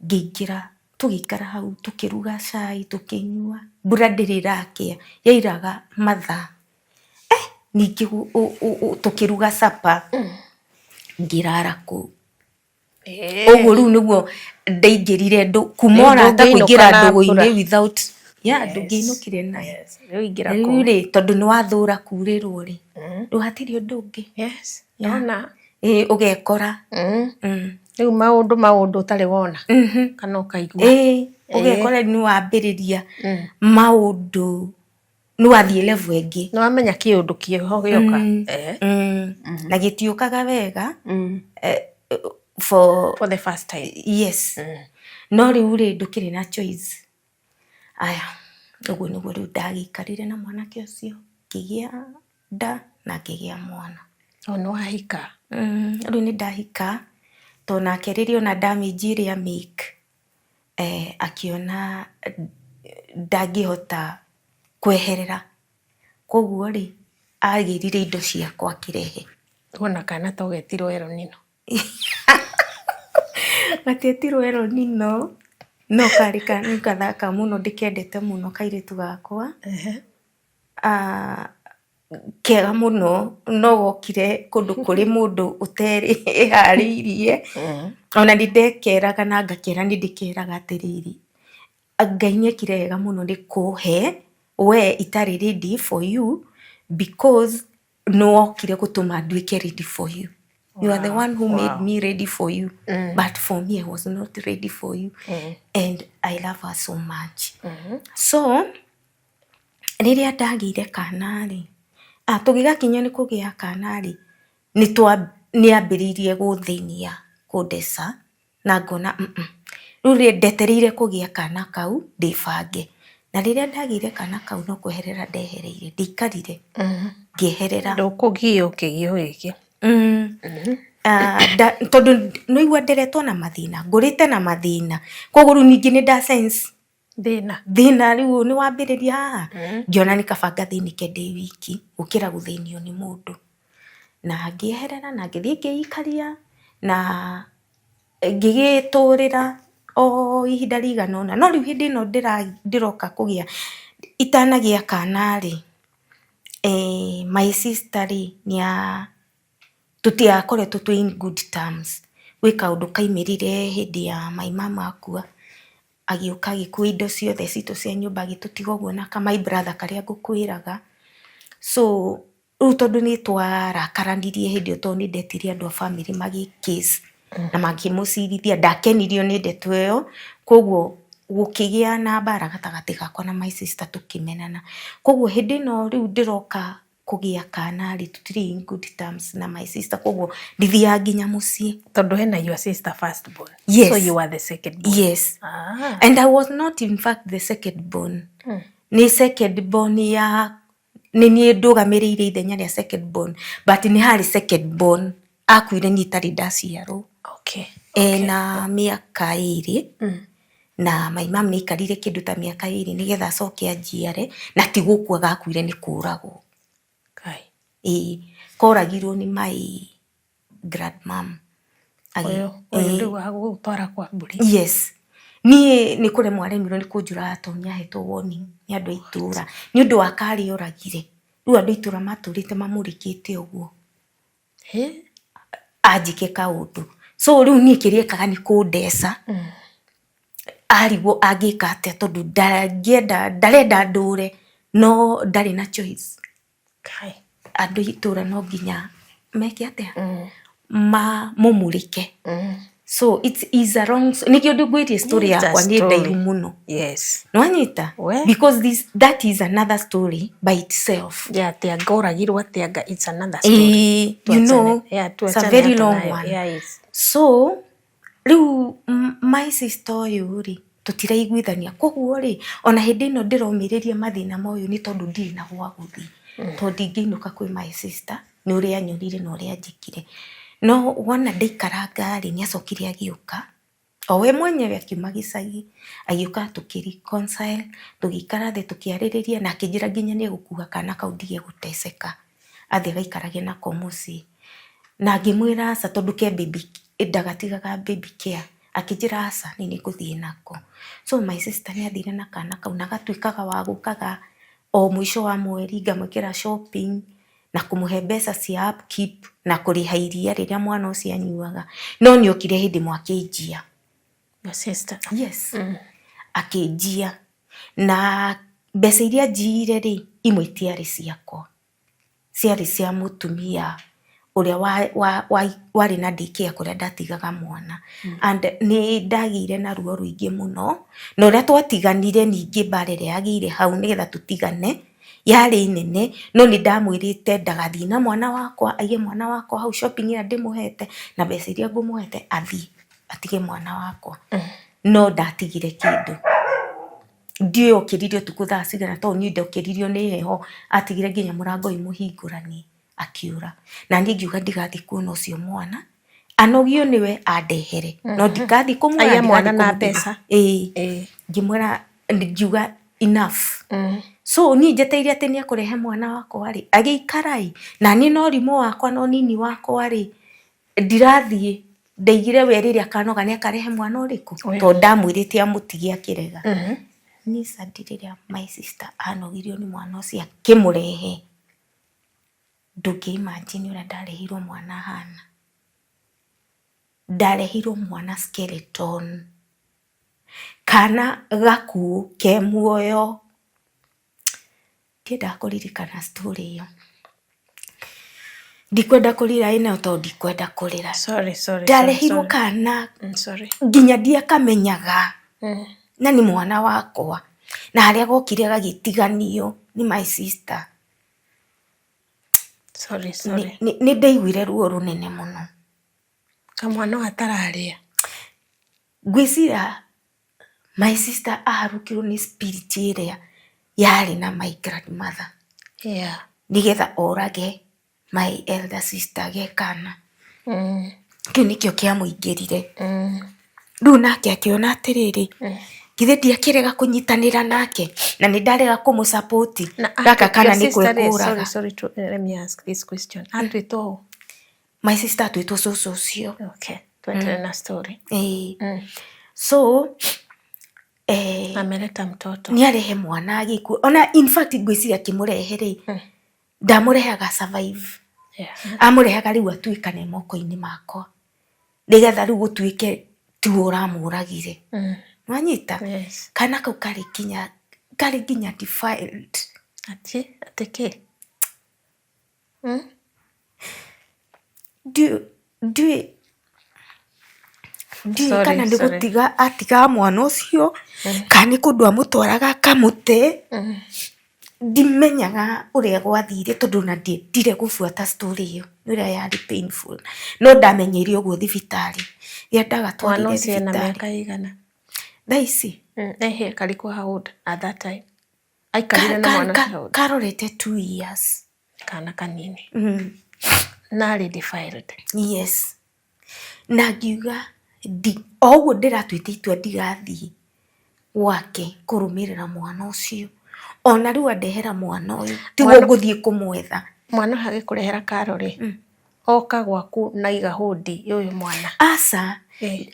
Ngĩingĩra tũgĩikara hau tũkĩruga cai tũkĩnyua, mbura ndĩrĩ ĩrakĩa, yairaga mathaa. Ningĩ tũkĩruga supper, ngĩrara kũu. Ũguo rĩu nĩguo ndaingĩrire kuma Rĩu ũrata ndũngĩinũka kũingĩra na mbura. ndũgũ-inĩ without, yeah, ndũngĩinũkire nayo. Rĩu ingĩra Rĩu kũu. rĩ, tondũ nĩ wathũra kurĩrwo rĩ, rĩu hatirĩ ũndũ ũngĩ. Ndona. Ĩĩ ũgekora. Rĩu maũndũ maũndũ ũtarĩ wona kana ũkaigua. Ĩĩ ũgekora nĩ wambĩrĩria maũndũ, nĩ wathiĩ level ĩngĩ. Nĩ wamenya kĩũndũ kĩho gĩoka. Na gĩtiũkaga wega for For the first time. Yes. No rĩu rĩ, ndũkĩrĩ na choice. Aya, ũguo nĩguo rĩu ndagĩikarire na mwanake ũcio, ngĩgĩa nda na ngĩgĩa mwana. O nĩ wahika? Rĩu nĩ ndahika, tondũ nake rĩrĩa ona damage ĩrĩa make, akĩona ndangĩhota kweherera. Koguo rĩ, agĩrire indo ciakwa akĩrehe. Wona kana to getirwo El Nino. Gatietirwo El Nino, no karĩ nĩ gathaka mũno, ndĩkendete mũno kairĩtu gakwa. Kega mũno, no gokire kũndũ kũrĩ mũndũ ũteharĩirie. Ona nĩ ndekeraga na ngakera nĩ ndĩkeraga atĩrĩrĩ, Ngai nĩ ekire wega mũno nĩ kũhe we itarĩ ready for you because nĩ wokire gũtũma nduĩke ready for you. You are the one who made me ready for you. But for me, I was not ready for you. And I love her so much. So, rĩrĩa ndagĩire kana rĩ, tũgĩgakinya nĩ kũgĩa kana rĩ, nĩ ambĩrĩirie gũthĩnia kũndeca na ngona rĩu rĩ ndetereire kũgĩa kana kau ndĩbange. Na rĩrĩa ndagĩire kana kau no kweherera ndehereire, ndiaikarire, ngĩeherera. Ndũkũgio kĩgio gĩkĩ. Tondũ nĩ waigua nderetwo na mathĩna, ngũrĩte na mathĩna, koguo rĩu ningĩ nĩ nda sense Thĩna. Thĩna rĩu nĩ wambĩrĩria haha, ngĩona nĩ kaba ngathĩnĩke ndĩ wiki gũkĩra gũthĩnio nĩ mũndũ. Na ngĩeherera na ngĩthiĩ ngĩikaria na ngĩgĩtũrĩra o ihinda rĩigana ũna. No rĩu hĩndĩ ĩno ndĩroka kũgĩa, itanagĩa kana rĩ, my sister rĩ, tũtiakoretwo twĩ in good terms. Gwĩ kaũndũ kaumĩrire hĩndĩ ya my mum akua, agĩũka agĩkua indo ciothe citũ cia nyũmba agĩtũtiga ũguo na ka my brother karĩa ngũkwĩraga. So rĩu tondũ nĩ twarakaranirie hĩndĩ ĩyo tondũ nĩ ndetire andũ a bamĩrĩ magĩ case na makĩmũcirithia, ndakenirio nĩ ndeto ĩyo, koguo gũkĩgĩa na mbara gatagatĩ gakwa na my sister tũkĩmenana. Koguo hĩndĩ ĩno rĩu ndĩroka kũgĩa kana rĩ, tũtirĩ in good terms na my sister, koguo ndithiaga nginya mũciĩ. Tondũ hena your sister first born. Yes. So you are the second born. Yes. And I was not in fact the second born. Nĩ second born ya nĩ niĩ ndũgamĩrĩire ithenya rĩa second born, but nĩ harĩ second born akuire niĩ itarĩ ndaciarwo. Ena mĩaka 2 na my mum nĩ aikarire kĩndũ ta mĩaka 2 nĩgetha acoke anjiare, na ti gũkua gakuire nĩ kũragwo. Kai. Ĩĩ, koragirwo nĩ my grandmom. Ũyũ rĩu wa gũgũtwara kwa mbũri. Yes. Niĩ nĩ kũremwo aremirwo nĩ kũnjũraga tondũ nĩ ahetwo warning nĩ andũ a itũũra nĩ ũndũ wa karĩa oragire. Rĩu andũ a itũra matũrĩte mamũrĩkĩte ũguo. Anjĩke kaũndũ. So rĩu niĩ kĩrĩa ekaga nĩ kũndeca. Arigwo angĩka atĩa tondũ ndangĩenda, ndarenda ndũre no ndarĩ na choice. Andũ a itũra no nginya meke atĩa? Mamũmũrĩke. So it is a long, nĩkĩo ngwĩrire story yakwa nĩ ndaihu mũno. Yes. Nĩwanyita? Because this, that is another story by itself. Yeah, atĩ anga oragirwo atĩ anga it's another story. You know, it's a very long one. Yeah, it's... So, rĩu my sister ũyũ rĩ, tũtiraiguithania. Koguo rĩ, ona hĩndĩ ĩno ndĩromĩrĩria mathĩna ma ũyũ nĩ tondũ ndirĩ na gwa gũthiĩ. Tondũ ndingĩinũka kwĩ my sister nĩ ũrĩa anyonire na ũrĩa anjĩkire. No wona ndaikaranga rĩ, nĩ acokire agĩũka. O we mwenyewe akiuma gĩcagi, agĩũka tũkĩ reconcile, tũgĩikara thĩ tũkĩarĩrĩria na akĩnjĩra nginya nĩ egũkua kana kau ndige gũteceka. Athiĩ agaikarage nako mũciĩ. Na ngĩmwĩra aca tondũ ke baby, ndagatigaga baby care. Akĩnjĩra aca niĩ nĩ ngũthiĩ nako. So my sister nĩ athire na kana kau na agatuĩkaga wa gũkaga o mũico wa mweri ngamwĩkĩra shopping na kũmũhe mbeca cia upkeep na kũrĩha iria rĩrĩa mwana ũcio anyuaga. No nĩ okire hĩndĩ ĩmwe akĩnjia. Your sister? Yes. Akĩnjia. Na mbeca iria anjiire rĩ, imwe itiarĩ ciakwa. Ciarĩ cia mũtumia ũrĩa warĩ na daycare kũrĩa ndatigaga mwana. And nĩ ndagĩire na ruo rũingĩ mũno. Na ũrĩa twatiganire ningĩ mbara ĩrĩa yagĩire hau nĩgetha tũtigane yarĩ nene, no nĩ ndamwĩrĩte ndagathiĩ na mwana wakwa, aige mwana wakwa hau shopping ĩrĩa ndĩmũhete na mbeca iria ngũmũhete athiĩ atige mwana wakwa. No ndatigire kĩndũ. Ndiũĩ okĩrire ũtukũ thaa cigana tondũ niĩ ndokĩririo nĩ heho, atigire nginya mũrango wĩ mũhingũranie akiũra. Na niĩ ngiuga ndigathiĩ kuona ũcio mwana, anogio nĩwe andehere, no ndikathiĩ kũmuona. Aiye mwana na mbeca. Ĩĩ. Ngĩmwĩra, ngiuga enough. So niĩ njetereire atĩ nĩ ekũrehe mwana wakwa rĩ, agĩikara ĩ, na niĩ na ũrimũ wakwa na ũnini wakwa rĩ, ndirathiĩ ndaigire we rĩrĩa akanoga nĩ akarehe mwana ũrĩkũ, tondũ ndamwĩrĩte amũtige akĩrega. Niĩ Sandi rĩrĩa my sister anogirio nĩ mwana ũcio akĩmũrehe, ndũngĩ imagine ũrĩa ndareheirwo mwana ahana. Ndareheirwo mwana skeleton, kana gakuũ ke muoyo. Ndiendaga kũririkana story ĩyo. Ndikwenda kũrira ĩno tondũ ndikwenda kũrĩra. Sorry, sorry. Ndareheirwo kana Sorry. nginya ndiakamenyaga na nĩ mwana wakwa. Na harĩa gokire gagĩtiganio nĩ my sister. Sorry, sorry. Nĩ ndaiguire ruo rũnene mũno. Kamwana gatararĩa. Ngwĩciria my sister aharũkirwo nĩ spirit ĩrĩa yarĩ na my grandmother. Nĩgetha orage my elder sister ge kana. Kĩu nĩkĩo kĩamũingĩrire. Rĩu nake akĩona atĩrĩrĩ, githĩ ndiakĩrega kũnyitanĩra nake na nĩ ndarega kũmũ support gaka kana nĩ kwĩkũraga. Sorry, sorry to, let me ask this question. Atuĩtwo ũ? My sister atuĩtwo cũcũ ũcio. Okay. Tuendelee na story. Ĩĩ. So Ameleta mtoto. Nĩ arehe mwana agĩkua. Ona in fact ngwĩciria akĩmũrehe rĩ, ndamũrehaga survive. Amũrehaga rĩu atuĩkane moko-inĩ makwa. Nĩgetha rĩu gũtuĩke tiwe ũramũragire. Nĩwanyita? Yes. Kana kau karĩ nginya defiled. Atĩ? Atĩ kĩ? Ndiũĩ kana nĩ gũtiga atigaga mwana ũcio, kana nĩ kũndũ amũtwaraga akamũte. Ndimenyaga ũrĩa gwathire tondũ ona ndiendire gũbuata story ĩyo nĩ ũrĩa yarĩ painful. No ndamenyeire ũguo thibitarĩ. Rĩrĩa ndagatwarire Mwana ũcio ena thibitarĩ. mĩaka ĩigana? Thaa ici? Ehe, karĩkũ how old at that time? Aikarire na mwana ũcio how old? Karorete 2 years. Kana kanini. Na arĩ defiled. Yes. Na ngiuga o ũguo ndĩratuĩte itua ndigathiĩ gwake kũrũmĩrĩra mwana ũcio. Ona rĩu andehera mwana ũyũ, tiguo ngũthiĩ kũmwetha. Mwana ũyũ agĩkũrehera karo rĩ, oka gwaku na iga hũndi ya ũyũ mwana. Aca,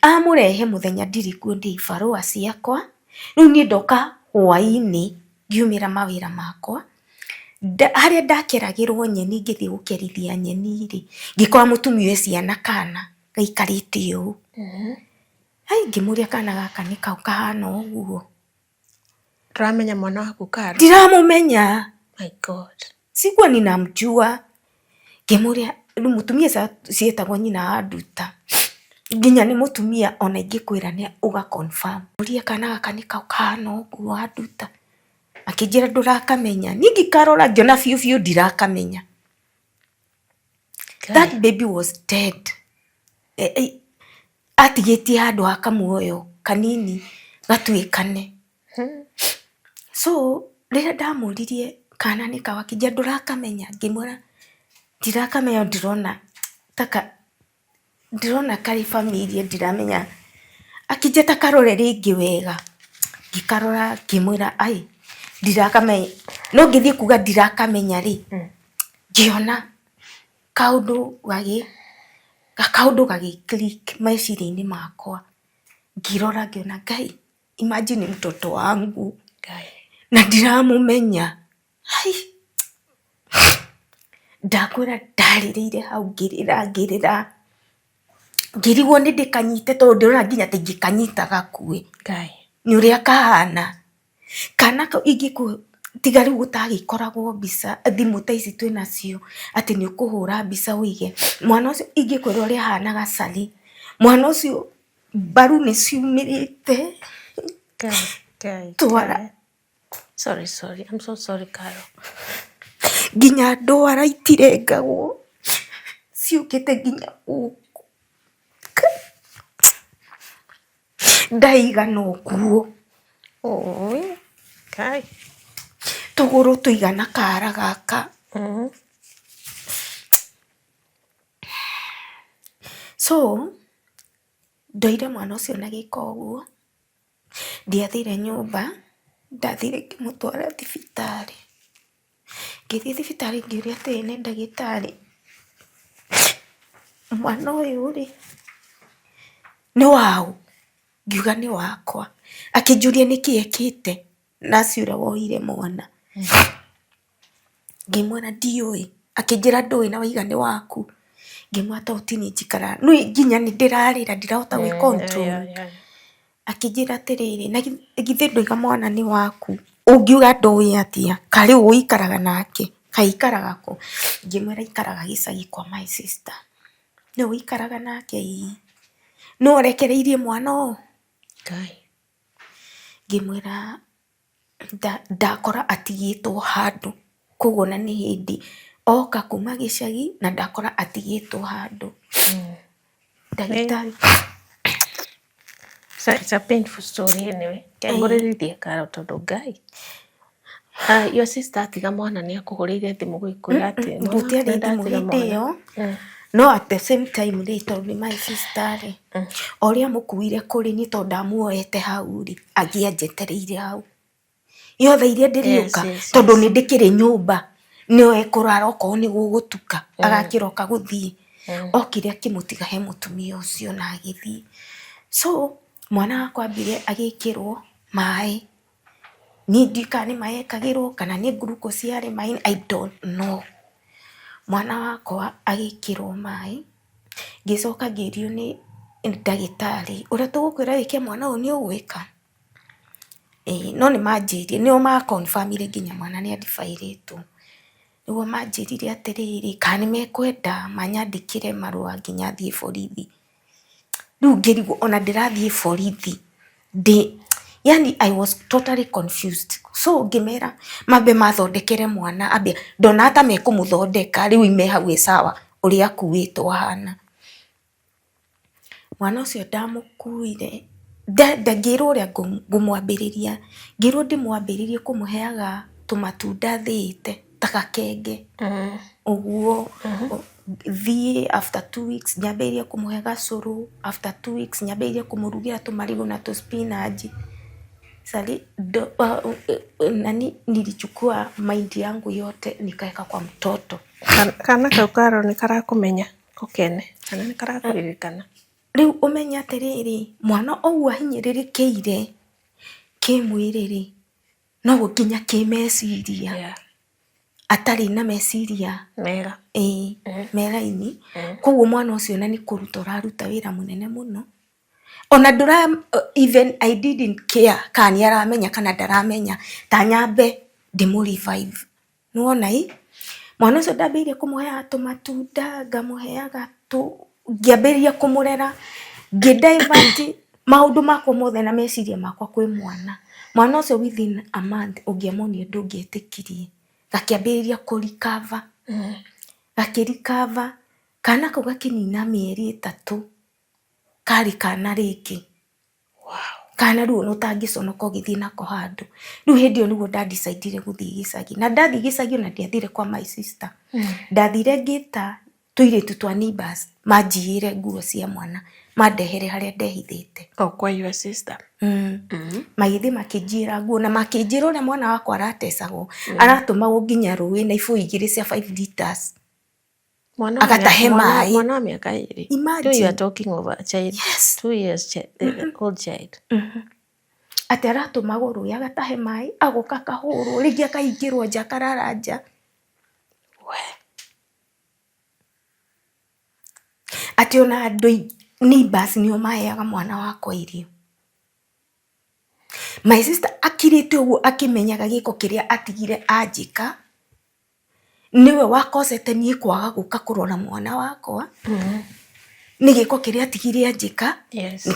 amũrehe mũthenya ndirĩ kuo ndĩ ibarũa ciakwa. Rĩu niĩ ndoka hwaĩ-inĩ ngiumĩra mawĩra makwa. Harĩa ndakeragĩrwo nyeni ngĩthiĩ gũkerithia nyeni rĩ, ngĩkora mũtumia wĩ ciana kana gaikarĩte ũũ. Ai, ngĩmũria kana gaka nĩ kaũ kahana ũguo? Ndũramenya mwana waku Karo? Ndiramũmenya. My God. Sikuwa ninamjua. Ngĩmũria rĩu mũtumia ciĩtagwo nyina wa nduta. Nginya nĩ mũtumia ona ingĩkwĩra nĩ ũga confirm. Mũria kana gaka nĩ kaũ kahana ũguo wa nduta? Akĩnjĩra ndũrakamenya. Niĩ ngĩkarora ngĩona biũ biũ ndirakamenya. That baby was dead. Atigĩtie handũ ha kamuoyo kanini gatuĩkane. So rĩrĩa ndamũririe kana nĩ kaũ, akĩnjĩra ndũrakamenya, ngĩmwĩra ndirakamenya ndĩrona taka ndĩrona karĩ familiar ndiramenya. Akĩnjĩra ta karore rĩngĩ wega, ngĩkarora ngĩmwĩra ai ndirakamenya, no ngĩthiĩ kuga ndirakamenya rĩ, ngĩona kaũndũ gagĩ kaũndũ gagĩ click meciria-inĩ makwa, ngĩrora ngĩona Ngai, imagine mtoto wangu na ndiramũmenya. Hai, ndakwĩra ndarĩrĩire hau ngĩrĩra ngĩrĩra, ngĩrigwo nĩ ndĩkanyite tondũ ndĩrona nginya ta ingĩkanyita gakue nĩ ũrĩa kahana. Kana kau ingĩkũ tiga rĩu gũtagĩkoragwo mbica thimũ ta ici twĩnacio atĩ nĩ ũkũhũra mbica ũige, mwana ũcio ingĩkwĩra ũrĩa ahanaga cari, mwana ũcio mbaru nĩ ciumĩrĩte twara. Sorry, sorry. I'm so sorry, Carol. Nginya ndwara itirengagwo ciũkĩte nginya gũkũ, ndaigana ũguo. Oh, Kai. Tũgũrũ tũigana kara gaka. So ndoire mwana ũcio na gĩko ũguo, ndiathire nyũmba, ndathire ngĩmũtwara thibitarĩ. Ngĩthiĩ thibitarĩ ngĩũria atĩrĩ nĩ ndagĩtarĩ, mwana ũyũ rĩ, nĩ waũ? Ngiuga nĩ wakwa. Akĩnjũria nĩkĩ ekĩte nurse ũrĩa woire mwana. Ngĩmwĩra ndiũĩ. Akĩnjĩra ndũĩ na waiga nĩ waku. Ngĩmwĩra tondũ ti niĩ njikaraga, nĩũĩ nginya nĩ ndĩrarĩra ndirahota gwĩ control. Akĩnjĩra atĩrĩrĩ, na githĩ ndũiga mwana nĩ waku, ũngiuga ndũĩ atĩa? Kaĩ rĩu ũikaraga nake? Kaĩ aikaraga kũ? Ngĩmwĩra aikaraga gĩcagi kwa my sister. Nĩwe ũikaraga nake? Ĩĩ. Nĩwe ũrekereirie mwana ũyũ? Ngĩmwĩra ndakora atigĩtwo handũ, koguo ona nĩ hĩndĩ oka kuma gĩcagi na ndakora atigĩtwo handũ. Ndagĩtarĩ. It's a painful story anyway. Ngũrĩrithie Karo tondũ Ngai. Your sister atiga mwana nĩ akũhũrĩire thimũ gũkwĩra atĩ Gũtiarĩ thimũ hĩndĩ ĩyo, no at the same time rĩ, tondũ nĩ my sister rĩ, o ũrĩa amũkuire kũrĩ niĩ tondũ ndamuoete hau rĩ, angĩanjetereire hau. Yothe iria ndĩrĩũka, tondũ nĩ ndĩkĩrĩ nyũmba, nĩyo ekũrara okorwo nĩ gũgũtuka, agakĩroka gũthiĩ. Okire akĩmũtiga he mũtumia ũcio na agĩthiĩ. So mwana wakwa ambire agĩkĩrwo maĩ, niĩ ndiũĩ kana nĩ maĩ ekagĩrwo kana nĩ glucose yarĩ maĩ-inĩ, I don't know. Mwana wakwa agĩkĩrwo maĩ, ngĩcoka ngĩũrio nĩ ndagĩtarĩ, ũrĩa tũgũkwĩra wĩke mwana ũyũ nĩ ũgwĩka? Ĩĩ no nĩ manjĩrire, nĩo ma confirm ire nginya mwana nĩ a deferĩtwo. Nĩguo manjĩrire atĩrĩrĩ, kana nĩ mekwenda manyandĩkĩre marũa nginya thiĩ borithi. Rĩu ngĩrigwo ona ndĩrathiĩ borithi ndĩ, yani I was totally confused. So ngĩmera mambe mathondekere mwana ambe, ndonaga ta mekũmũthondeka rĩu ime hau ĩ sawa ũrĩa akuĩtwo ahana. Mwana ũcio ndamũkuire, ngĩrwo ũrĩa ngũmwambĩrĩria, ngĩrwo ndĩmwambĩrĩrie kũmũheaga tũmatunda thĩĩte ta gakenge ũguo, thiĩ after 2 weeks nyambĩrĩrie kũmũhe gacũrũ, after 2 weeks nyambĩrĩrie kũmũrugĩra tũmarigũ na tũ spinach. Nani nilichukua mind yangu yote nikaweka kwa mtoto. Kana kau Karo nĩ karakũmenya ko kene kana nĩ karakũririkana? Rĩu ũmenye atĩrĩrĩ, mwana ũguo ahinyĩrĩrĩkĩire kĩmwĩrĩ rĩ, noguo nginya kĩmeciria. Atarĩ na meciria mega. Ĩĩ, me raini. Koguo mwana ũcio na nĩ kũruta ũraruta wĩra mũnene mũno. Ona ndũra, even I didn't care kana nĩ aramenya kana ndaramenya, ta nyambe ndĩmũ revive. Nĩ wona ĩ? Mwana ũcio ndambĩrĩirie kũmũheaga tũmatunda, ngamũheaga tũ, ngĩambĩrĩria kũmũrera, ngĩ divert maũndũ makwa mothe na meciria makwa kwĩ mwana. Mwana ũcio within a month ũngĩamuonire ndũngĩetĩkirie. Gakĩambĩrĩria kũ recover, gakĩ recover, kana kau gakĩnina mĩeri 3 karĩ kana rĩngĩ. Kana rĩu ona ũtangĩconoka ũgĩthiĩ nako handũ. Rĩu hĩndĩ ĩyo nĩguo nda decide ire gũthiĩ gĩcagi. Na ndathiĩ gĩcagi ona ndiathire kwa my sister. Ndathire ngĩta tũirĩtu twa neighbours manjiyĩre nguo cia mwana, mandehere harĩa ndehithĩte. O kwa your sister? Magĩthiĩ makĩnjiyĩra nguo na makĩnjĩra ũrĩa mwana wakwa aratecagwo, aratũmagwo nginya rũĩ na ibũyũ igĩrĩ cia 5 liters. Mwana Agatahe maĩ. Mwana wa mĩaka 2. Imagine. You are talking of a child. Yes. 2 years old child. Atĩ aratũmagwo rũĩ agatahe maĩ, agoka akahũrwo, rĩngĩ akahingĩrwo nja akarara nja. We. Atĩ ona andũ neighbours nĩo maheaga mwana wakwa irio. My sister akirĩte ũguo akĩmenyaga gĩko kĩrĩa atigire anjĩka, nĩwe wakocete niĩ kwaga gũka kũrora mwana wakwa, nĩ gĩko kĩrĩa atigire anjĩka,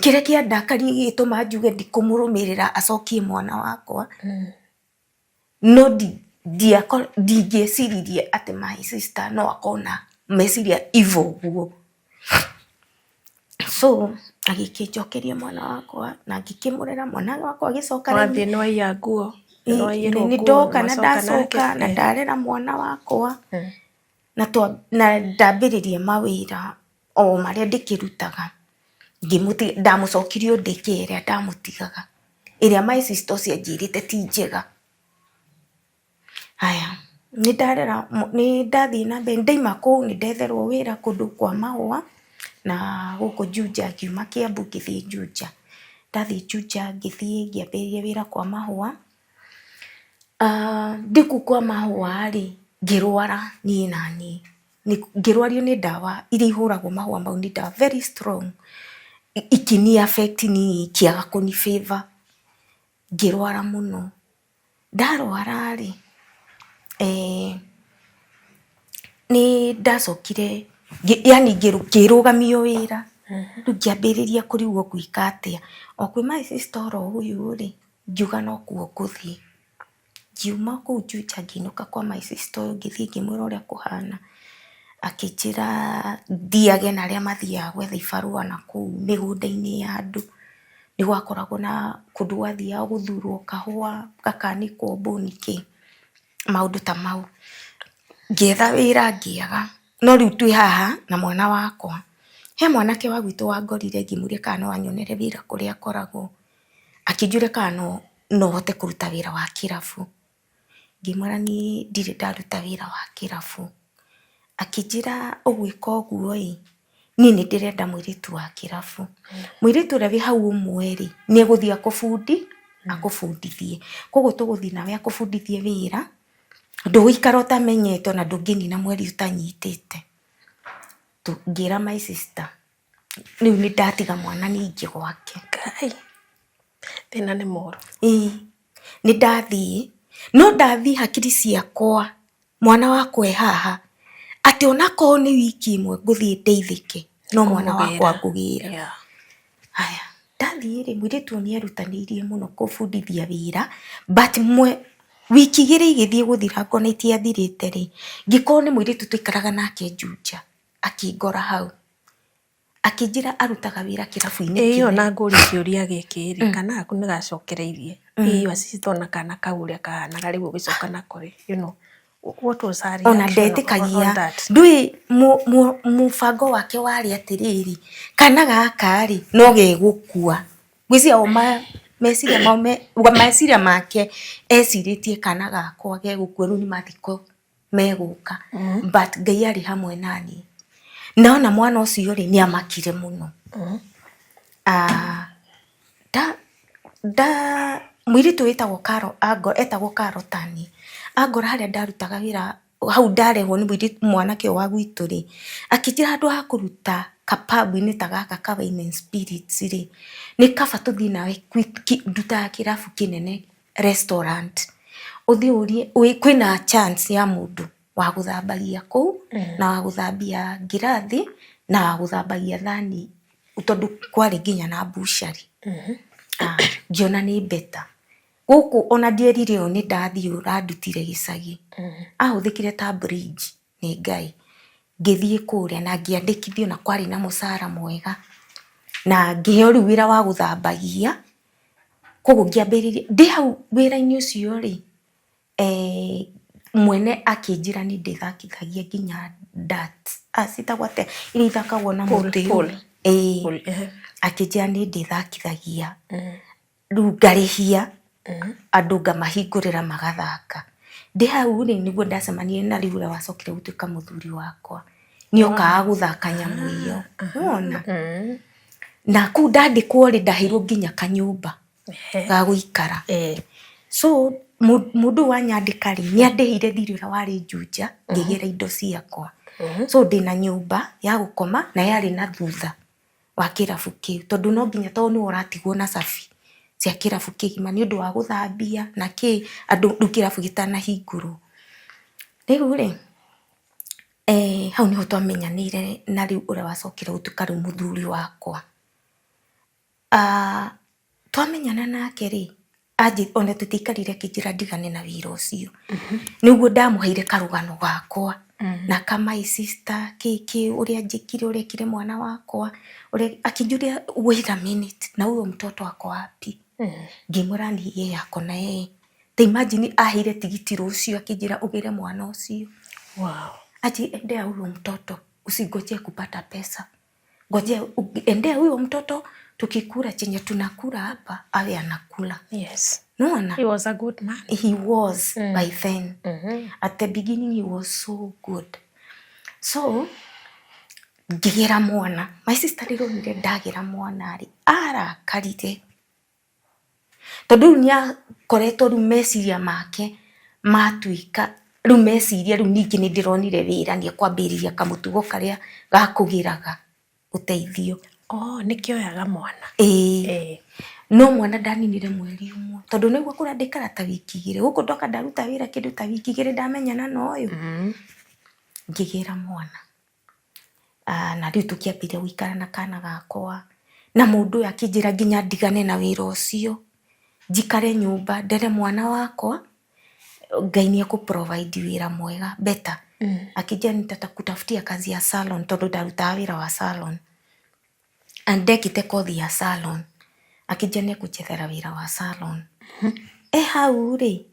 kĩrĩa kĩandakaria gĩgĩtũma njuge ndikũmũrũmĩrĩra acokie mwana wakwa. No ndingĩeciririe atĩ my sister no akorwo na meciria evil ũguo. So agĩkĩnjokeria mwana wakwa na ngĩkĩmũrera mwana wakwa agĩcoka Wathiĩ nĩ waiya nguo. Nĩ ndoka na ndacoka na ndarera mwana wakwa na ndambĩrĩria mawĩra o marĩa ndĩkĩrutaga. Ndamũcokirie o daycare ĩrĩa ndamũtigaga, ĩrĩa my sister ũcio anjĩrĩte ti njega. Haya, nĩ ndarera, nĩ ndathiĩ na mbere, ndaima kũu nĩ ndetherwo wĩra kũndũ kwa mahũa na gũkũ Juja, ngiuma Kiambu ngĩthiĩ Juja. Ndathiĩ Juja ngĩthiĩ ngĩambĩrĩria wĩra kwa mahũa. Ndĩ kũu kwa mahũa rĩ, ngĩrwara niĩ naniĩ. Ngĩrwario nĩ ndawa iria ihũragwo mahũa mau, nĩ ndawa very strong. Ikĩni affect niĩ, ikĩaga kũni favour. Ngĩrwara mũno. Ndarwara rĩ, nĩ ndacokire, yani ngĩrũgamio wĩra. Rĩu ngĩambĩrĩria kũrigwo ngwĩka atĩa. O kwĩ my sister oro ũyũ rĩ, ngiuga no kuo ngũthiĩ. Ngiuma kũu Juja ngĩinũka kwa my sister ũyũ, ngĩthiĩ ngĩmwĩra ũrĩa kũhana. Akĩnjĩra thiage na arĩa mathiaga gwetha ibarũa nakũu mĩgũnda-inĩ ya andũ. Nĩ gwakoragwo na kũndũ gwathiagwo gũthurwo kahũa gakanĩkwo mbũni kĩ, maũndũ ta mau. Ngĩetha wĩra ngĩaga, no rĩu twĩ haha na mwana wakwa. He mwanake wa gwitũ wangorire ngĩmũria kana no anyonere wĩra kũrĩa akoragwo. Akĩnjũria kana no hote kũruta wĩra wa kĩrabu. Ngĩmwĩra niĩ ndirĩ ndaruta wĩra wa kĩrabu. Akĩnjĩra ũgwĩka ũguo ĩ, niĩ nĩ ndĩrenda mũirĩtu wa kĩrabu. Mũirĩtu ũrĩa wĩ hau ũmwe rĩ, nĩ egũthiĩ akũbundithie. Koguo tũgũthiĩ nawe akũbundithie wĩra, ndũgũikara ũtamenyete ona ndũngĩnina mweri ũtanyitĩte. Ngĩra my sister, rĩu nĩ ndatiga mwana ningĩ gwake. Ngai, thĩna nĩ mũru. Ĩĩ, nĩ ndathiĩ, no ndathiĩ hakiri ciakwa mwana wakwa e haha, atĩ onakorwo nĩ wiki ĩmwe ngũthiĩ ndeithĩke, no mwana wakwa ngũgĩra. Haya, ndathiĩ rĩ, mũirĩtu ũyũ nĩ erutanĩirie mũno kũbundithia wĩra, but wiki 2 igĩthiĩ gũthira ngona itiathirĩte rĩ, ngĩkorwo nĩ mũirĩtu twaikaraga nake Juja, akĩngora hau. Akĩnjĩra arutaga wĩra kĩrabu-inĩ Ĩĩ kĩnene. Ona ngũrie kĩũria gĩkĩ rĩ, kana gaku nĩ gacokereirie? Ĩĩ your sister ona kana kau ũrĩa kahanaga rĩu ũgĩcoka nako rĩ, what was her Ona reaction on ndetĩkagia. that? Ndũĩ mũbango wake warĩ atĩrĩrĩ, kana gaka rĩ, no gegũkua. Ngwĩciria o meciria mau meciria make ecirĩtie kana gakwa gegũkua, rĩu nĩ mathiko megũka. But Ngai arĩ hamwe naniĩ. Ndona mwana ũcio rĩ, nĩ amakire mũno. Nda mũirĩtu wĩtagwo Caro, etagwo Caro tani. Angora harĩa ndarutaga wĩra hau ndarehwo nĩ mũirĩtu mwanake ũyũ wa gwitũ rĩ, akĩnjĩra handũ ha kũruta ka pub -inĩ ta gaka ka Wine and Spirits rĩ, nĩ kaba tũthiĩ nawe ndutaga kĩrabu kĩnene restaurant, ũthiĩ ũrie kwĩna chance ya mũndũ wa gũthambagia kũu, na wa gũthambia ngirathi, na wa gũthambagia thani tondũ kwarĩ nginya na mbucĩrĩ. Ngĩona nĩ better. Gũkũ ona ndierire ũũ nĩ ndathiĩ ũrandutire gĩcagi. Ahũthĩkire ta bridge nĩ Ngai. Ngĩthiĩ kũrĩa na ngĩandĩkithio na kwarĩ na mũcara mwega. Na ngĩheo rĩu wĩra wa gũthambagia, koguo ngĩambĩrĩria, ndĩ hau wĩra-inĩ ũcio rĩ, mwene akĩnjĩra nĩ ndĩthakithagia nginya darts, ciĩtagwo atĩa iria ithakagwo na mũtĩ? Ĩĩ, akĩnjĩra nĩ ndĩthakithagia. Rĩu ngarĩhia andũ ngamahingũrĩra magathaka. Ndĩ hau rĩ, nĩguo ndacemanirie na rĩu ũrĩa wacokire gũtuĩka mũthuri wakwa. Nĩ okaga gũthaka nyamũ ĩyo, nĩwona? Na kũu ndandĩkwo rĩ, ndaheirwo nginya kanyũmba ga gũikara. So mũndũ ũyũ wanyandĩka rĩ, nĩ andĩhĩire thirĩ ũrĩa warĩ Juja, ngĩgĩra indo ciakwa. So ndĩna nyũmba ya gũkoma na yarĩ na thutha wa kĩrabu kĩu, tondũ no nginya tondũ nĩwe ũratigwo na cabi cia kĩrabu kĩgima nĩ ũndũ wa gũthambia na kĩ, andũ rĩu kĩrabu gĩtanahingũrwo. Rĩu rĩ, hau nĩho twamenyanĩire na rĩu ũrĩa wacokire gũtuĩka rĩu mũthuri wakwa. Twamenyana nake rĩ, ona tũtiaikarire akĩnjĩra ndigane na wĩra ũcio. Nĩguo ndamũheire karũgano gakwa na ka my sister kĩ kĩ ũrĩa anjĩkire ũrĩa ekire mwana wakwa, akĩnjũria wait a minute na huyo mtoto ako wapi? Ngĩmwĩra ni yeye ako na yeye. Ta imagine aheire tigiti rũciũ akĩnjĩra ũgĩre mwana ũcio. Ati endea huyo mtoto usingojee kupata pesa. Ngojea endea huyo mtoto tukikula chenye tunakula hapa awe anakula. Nona? He was a good man. He was by then. At the beginning he was so good. So ngĩgĩra mwana. My sister rĩronire ndagĩra mwana rĩ, arakarire. Tondũ rĩu nĩakoretwo rĩu meciria make matuĩka rĩu meciria rĩu ningĩ nĩndĩronire wĩra nĩekwambĩrĩria kamũtugo karĩa ga kũgĩraga ũteithio. Oh, nĩkĩo oyaga mwana. Ĩĩ. No mwana ndaninire mweri ũmwe tondũ nĩguo kũrĩa ndĩikara ta wiki igĩrĩ gũkũ ndoka ndaruta wĩra kĩndũ ta wiki igĩrĩ ndamenyana na ũyũ, ngĩgĩra mwana. Na rĩu tũkĩambĩrĩria gũikara na kana gakwa, na mũndũ ũyũ akĩnjĩra nginya ndigane na wĩra ũcio, njikare nyũmba ndere mwana wakwa, Ngai nĩ ekũ provide wĩra mwega better. Akĩnjĩra nitakutafutia kazi ya salon tondũ ndarutaga wĩra wa salon. And ndekĩte kothi ya salon, akĩnjĩra nĩ ekũnjethera wĩra wa salon. E hau rĩ,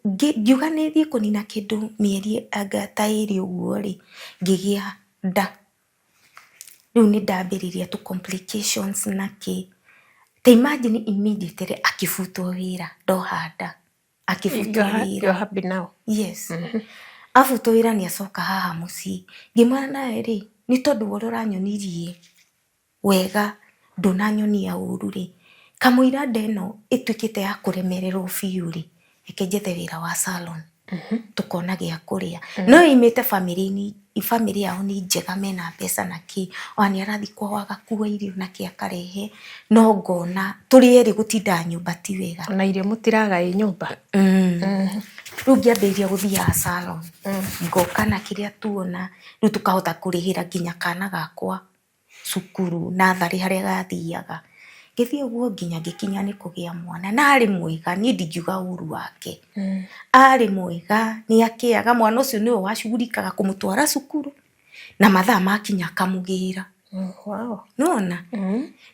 ngiuga nĩ thiĩ kũnina kĩndũ mĩeri anga ta ĩrĩ ũguo rĩ, ngĩgĩa nda. Rĩu nĩ ndambĩrĩria tũ complications na kĩ. Ta imagine immediately akĩbutwo wĩra ndoha nda. Akĩbutwo wĩra. You're happy now? Yes. Abutwo wĩra nĩ acoka haha mũciĩ. Ngĩmwĩra nawe rĩ, nĩ tondũ wa ũrĩa ũranyonirie wega ndũnanyonia ũru rĩ, kamũira nda ĩno ĩtuĩkĩte ya kũremererwo biũ rĩ, reke njethe wĩra wa salon tũkona gĩa kũrĩa. No oimĩte bamĩrĩ-inĩ, bamĩrĩ yao nĩ njega mena mbeca na kĩ, ona nĩ arathiĩ kwao agakua irio na kĩ akarehe, no ngona tũrĩ erĩ gũtinda nyũmba ti wega. Ona irio mũtiraga ĩ nyũmba. Rĩu ngĩambĩrĩria gũthiaga salon, ngoka na kĩrĩa tuona, rĩu tũkahota kũrĩhĩra nginya kana gakwa cukuru natharĩ harĩa gathiaga. Ngĩthiĩ ũguo nginya ngĩkinya nĩ kũgĩa mwana na arĩ mwega niĩ ndingiuga ũru wake. Arĩ mwega nĩ akĩaga mwana ũcio nĩwe wacugurikaga kũmũtwara cukuru na mathaa makinya akamũgĩra. Nĩwona?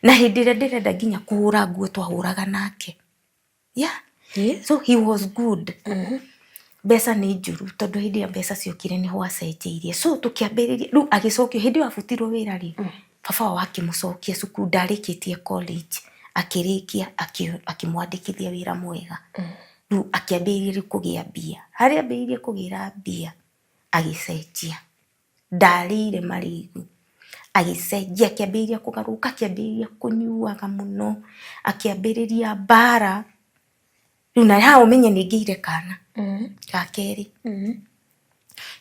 Na hĩndĩ ĩrĩa ndĩrenda nginya kũhũra nguo twahũraga nake. Yeah. So he was good. Mbeca nĩ njũru tondũ hĩndĩ ĩrĩa mbeca ciokire nĩho acenjeirie. So tũkĩambĩrĩria rĩu agĩcokio hĩndĩ ĩyo abutirwo wĩra rĩ, baba wao akĩmũcokia cukuru ndarĩkĩtie college akĩrĩkia akĩmwandĩkithia wĩra mwega. Rĩu akĩambĩrĩria rĩu kũgĩa mbia. Harĩa ambĩrĩirie kũgĩra mbia agĩcenjia. Ndarĩire marigũ. Agĩcenjia akĩambĩrĩria kũgarũrũka, akĩambĩrĩria kũnyuaga mũno, akĩambĩrĩria mbara. Rĩu na haha ũmenye nĩ ngĩire kana. Ga kerĩ.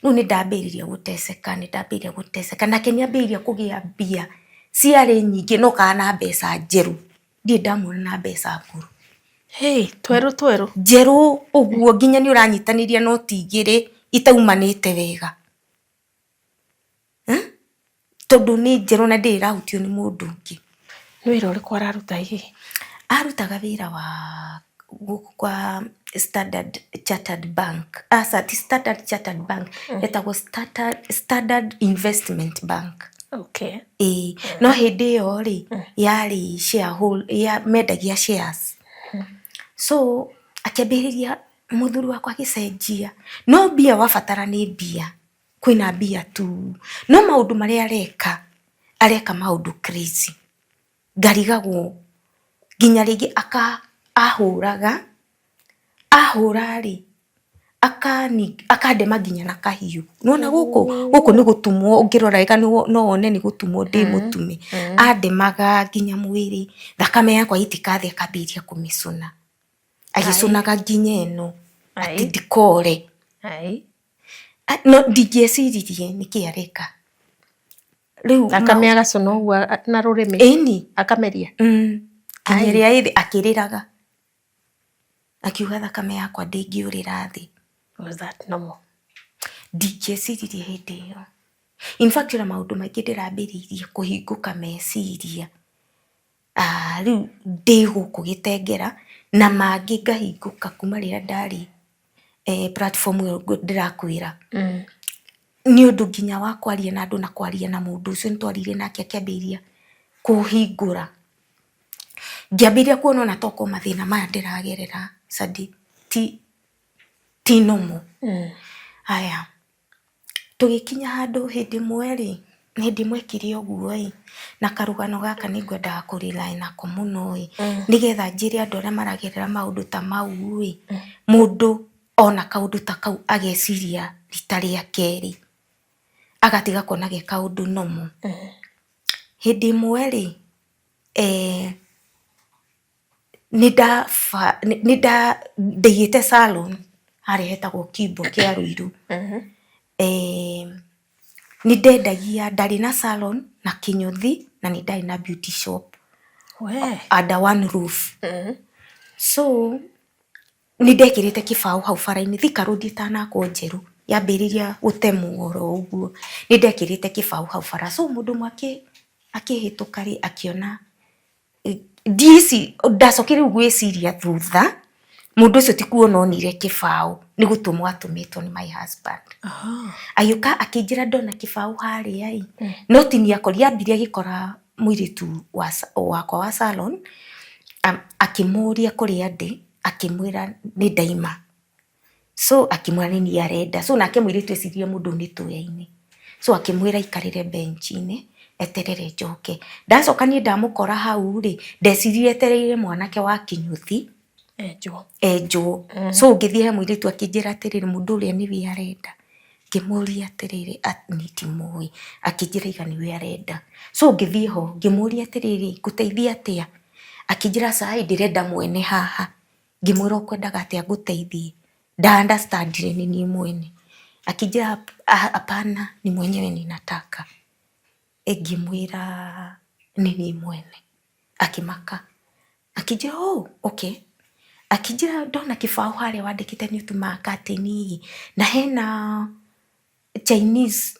Rĩu nĩ ndambĩrĩria gũteceka, nĩ ndambĩrĩria gũteceka, nake nĩ ambĩrĩria kũgĩa mbia ciarĩ nyingĩ no kaga na mbeca njerũ, ndirĩ ndamuona na mbeca ngũrũ. Hey, twerũ twerũ. Njerũ ũguo nginya nĩ ũranyitanĩria noti igĩrĩ itaumanĩte wega. Tondũ nĩ njerũ na ndĩrĩ ĩrahutio nĩ mũndũ ũngĩ. Nĩ wĩra ũrĩkũ araruta hihi? Arutaga wĩra wa gũkũ kwa Standard Chartered Bank, aca ti Standard Chartered Bank, ĩtagwo Standard Investment Bank. Okay. Ĩĩ, no hĩndĩ ĩyo rĩ, yarĩ shareholder, mendagia shares. So akĩambĩrĩria mũthuri wakwa agĩcenjia, no mbia wabatara nĩ mbia, kwĩna mbia tu, no maũndũ marĩa areka, areka maũndũ crazy, ngarigagwo nginya rĩngĩ aka ahũraga, ahũra rĩ, akandema nginya na kahiũ. Nĩwona gũkũ, gũkũ nĩ gũtumwo ũngĩrora wega no wone nĩ gũtumwo ndĩ mũtume. Andemaga nginya mwĩrĩ, thakame yakwa yaitĩka thĩ akambĩrĩria kũmĩcũna. Agĩcũnaga nginya ĩno, atĩ ndikore. No ndingĩeciririe nĩkĩ areka. Rĩu Thakame agacũna ũguo na rũrĩmĩ? Ĩni. Akameria? Nginya ĩrĩa ĩthĩ akĩrĩraga. Akiuga thakame yakwa ndĩngĩũrĩra thĩ. Was that normal? Ndingĩeciririe hĩndĩ ĩyo. In fact ona maũndũ maingĩ ndĩrambĩrĩirie kũhingũka meciria. Rĩu ndĩ gũkũ Gĩtengera na mangĩ ngahingũka kuma rĩrĩa ndarĩ platform ĩyo ndĩrakwĩra. Nĩ ũndũ nginya wa kwaria na andũ na kwaria na mũndũ ũcio nĩ twaririe nake akĩambĩrĩria kũhingũra. Ngĩambĩrĩria kuona ona tokorwo mathĩna maya ndĩragerera Sadi ti normal. Haya, tũgĩkinya handũ hĩndĩ ĩmwe rĩ, hĩndĩ ĩmwe ekire ũguo ĩ, na karũgano gaka nĩ ngwendaga kũ rely nako mũno ĩ, nĩgetha njĩre andũ arĩa maragerera maũndũ ta mau ĩ, mũndũ ona kaũndũ ta kau ageciria rita rĩa kerĩ, agatiga kuona ge kaũndũ normal. Hĩndĩ ĩmwe rĩ, nĩ ndaigĩte salon harĩa hetagwo Kimbo kĩa Ruiru. Nĩ ndendagia, ndarĩ na salon na kĩnyũthi na nĩ ndarĩ na beauty shop under one roof. So nĩ ndekĩrĩte kĩbaũ hau bara-inĩ, Thika Road ĩtanakwo njerũ, yambĩrĩria gũtemwo oro ũguo, nĩ ndekĩrĩte kĩbaũ hau bara. So mũndũ ũmwe akĩhĩtũka rĩ, akĩona ndici, ndacokire rĩu gwĩciria thutha, mũndũ ũcio ti kuona onire kĩbaũ, nĩ gũtũmwo atũmĩtwo nĩ my husband. Agĩũka akĩnjĩra ndona kĩbaũ harĩa ĩ, no ti niĩ akorire, ambire agĩkora mũirĩtu wakwa wa salon, akĩmũria kũrĩa ndĩ, akĩmwĩra nĩ ndaima. So akĩmwĩra nĩ niĩ arenda. So nake mũirĩtu eciririe mũndũ ũyũ nĩ tũya-inĩ. So akĩmwĩra aikarĩre bench-inĩ eterere njoke. Ndacoka niĩ ndamũkora hau rĩ, ndeciririe etereire mwanake wa kĩnyũthi enjwo. Enjwo. So ngĩthiĩ he mũirĩtu akĩnjĩra atĩrĩrĩ, mũndũ ũrĩa nĩwe arenda. Ngĩmũria atĩrĩrĩ, niĩ ndimũĩ. Akĩnjĩra iga nĩwe arenda. So ngĩthiĩ ho ngĩmũria atĩrĩrĩ, ngũteithia atĩa? Akĩnjĩra aca ndĩrenda mwene haha. Ngĩmwĩra ũkwendaga atĩa ngũteithie? Nda understand-ire nĩ niĩ mwene. Akĩnjĩra hapana, ni mwenyewe ninataka. Ngĩmwĩra nĩ niĩ mwene. Akĩmaka. Akĩnjĩra oh, okay. Akĩnjĩra ndona kĩbaũ harĩa wandĩkĩte nĩ ũtumaga curtain ĩ, na hena Chinese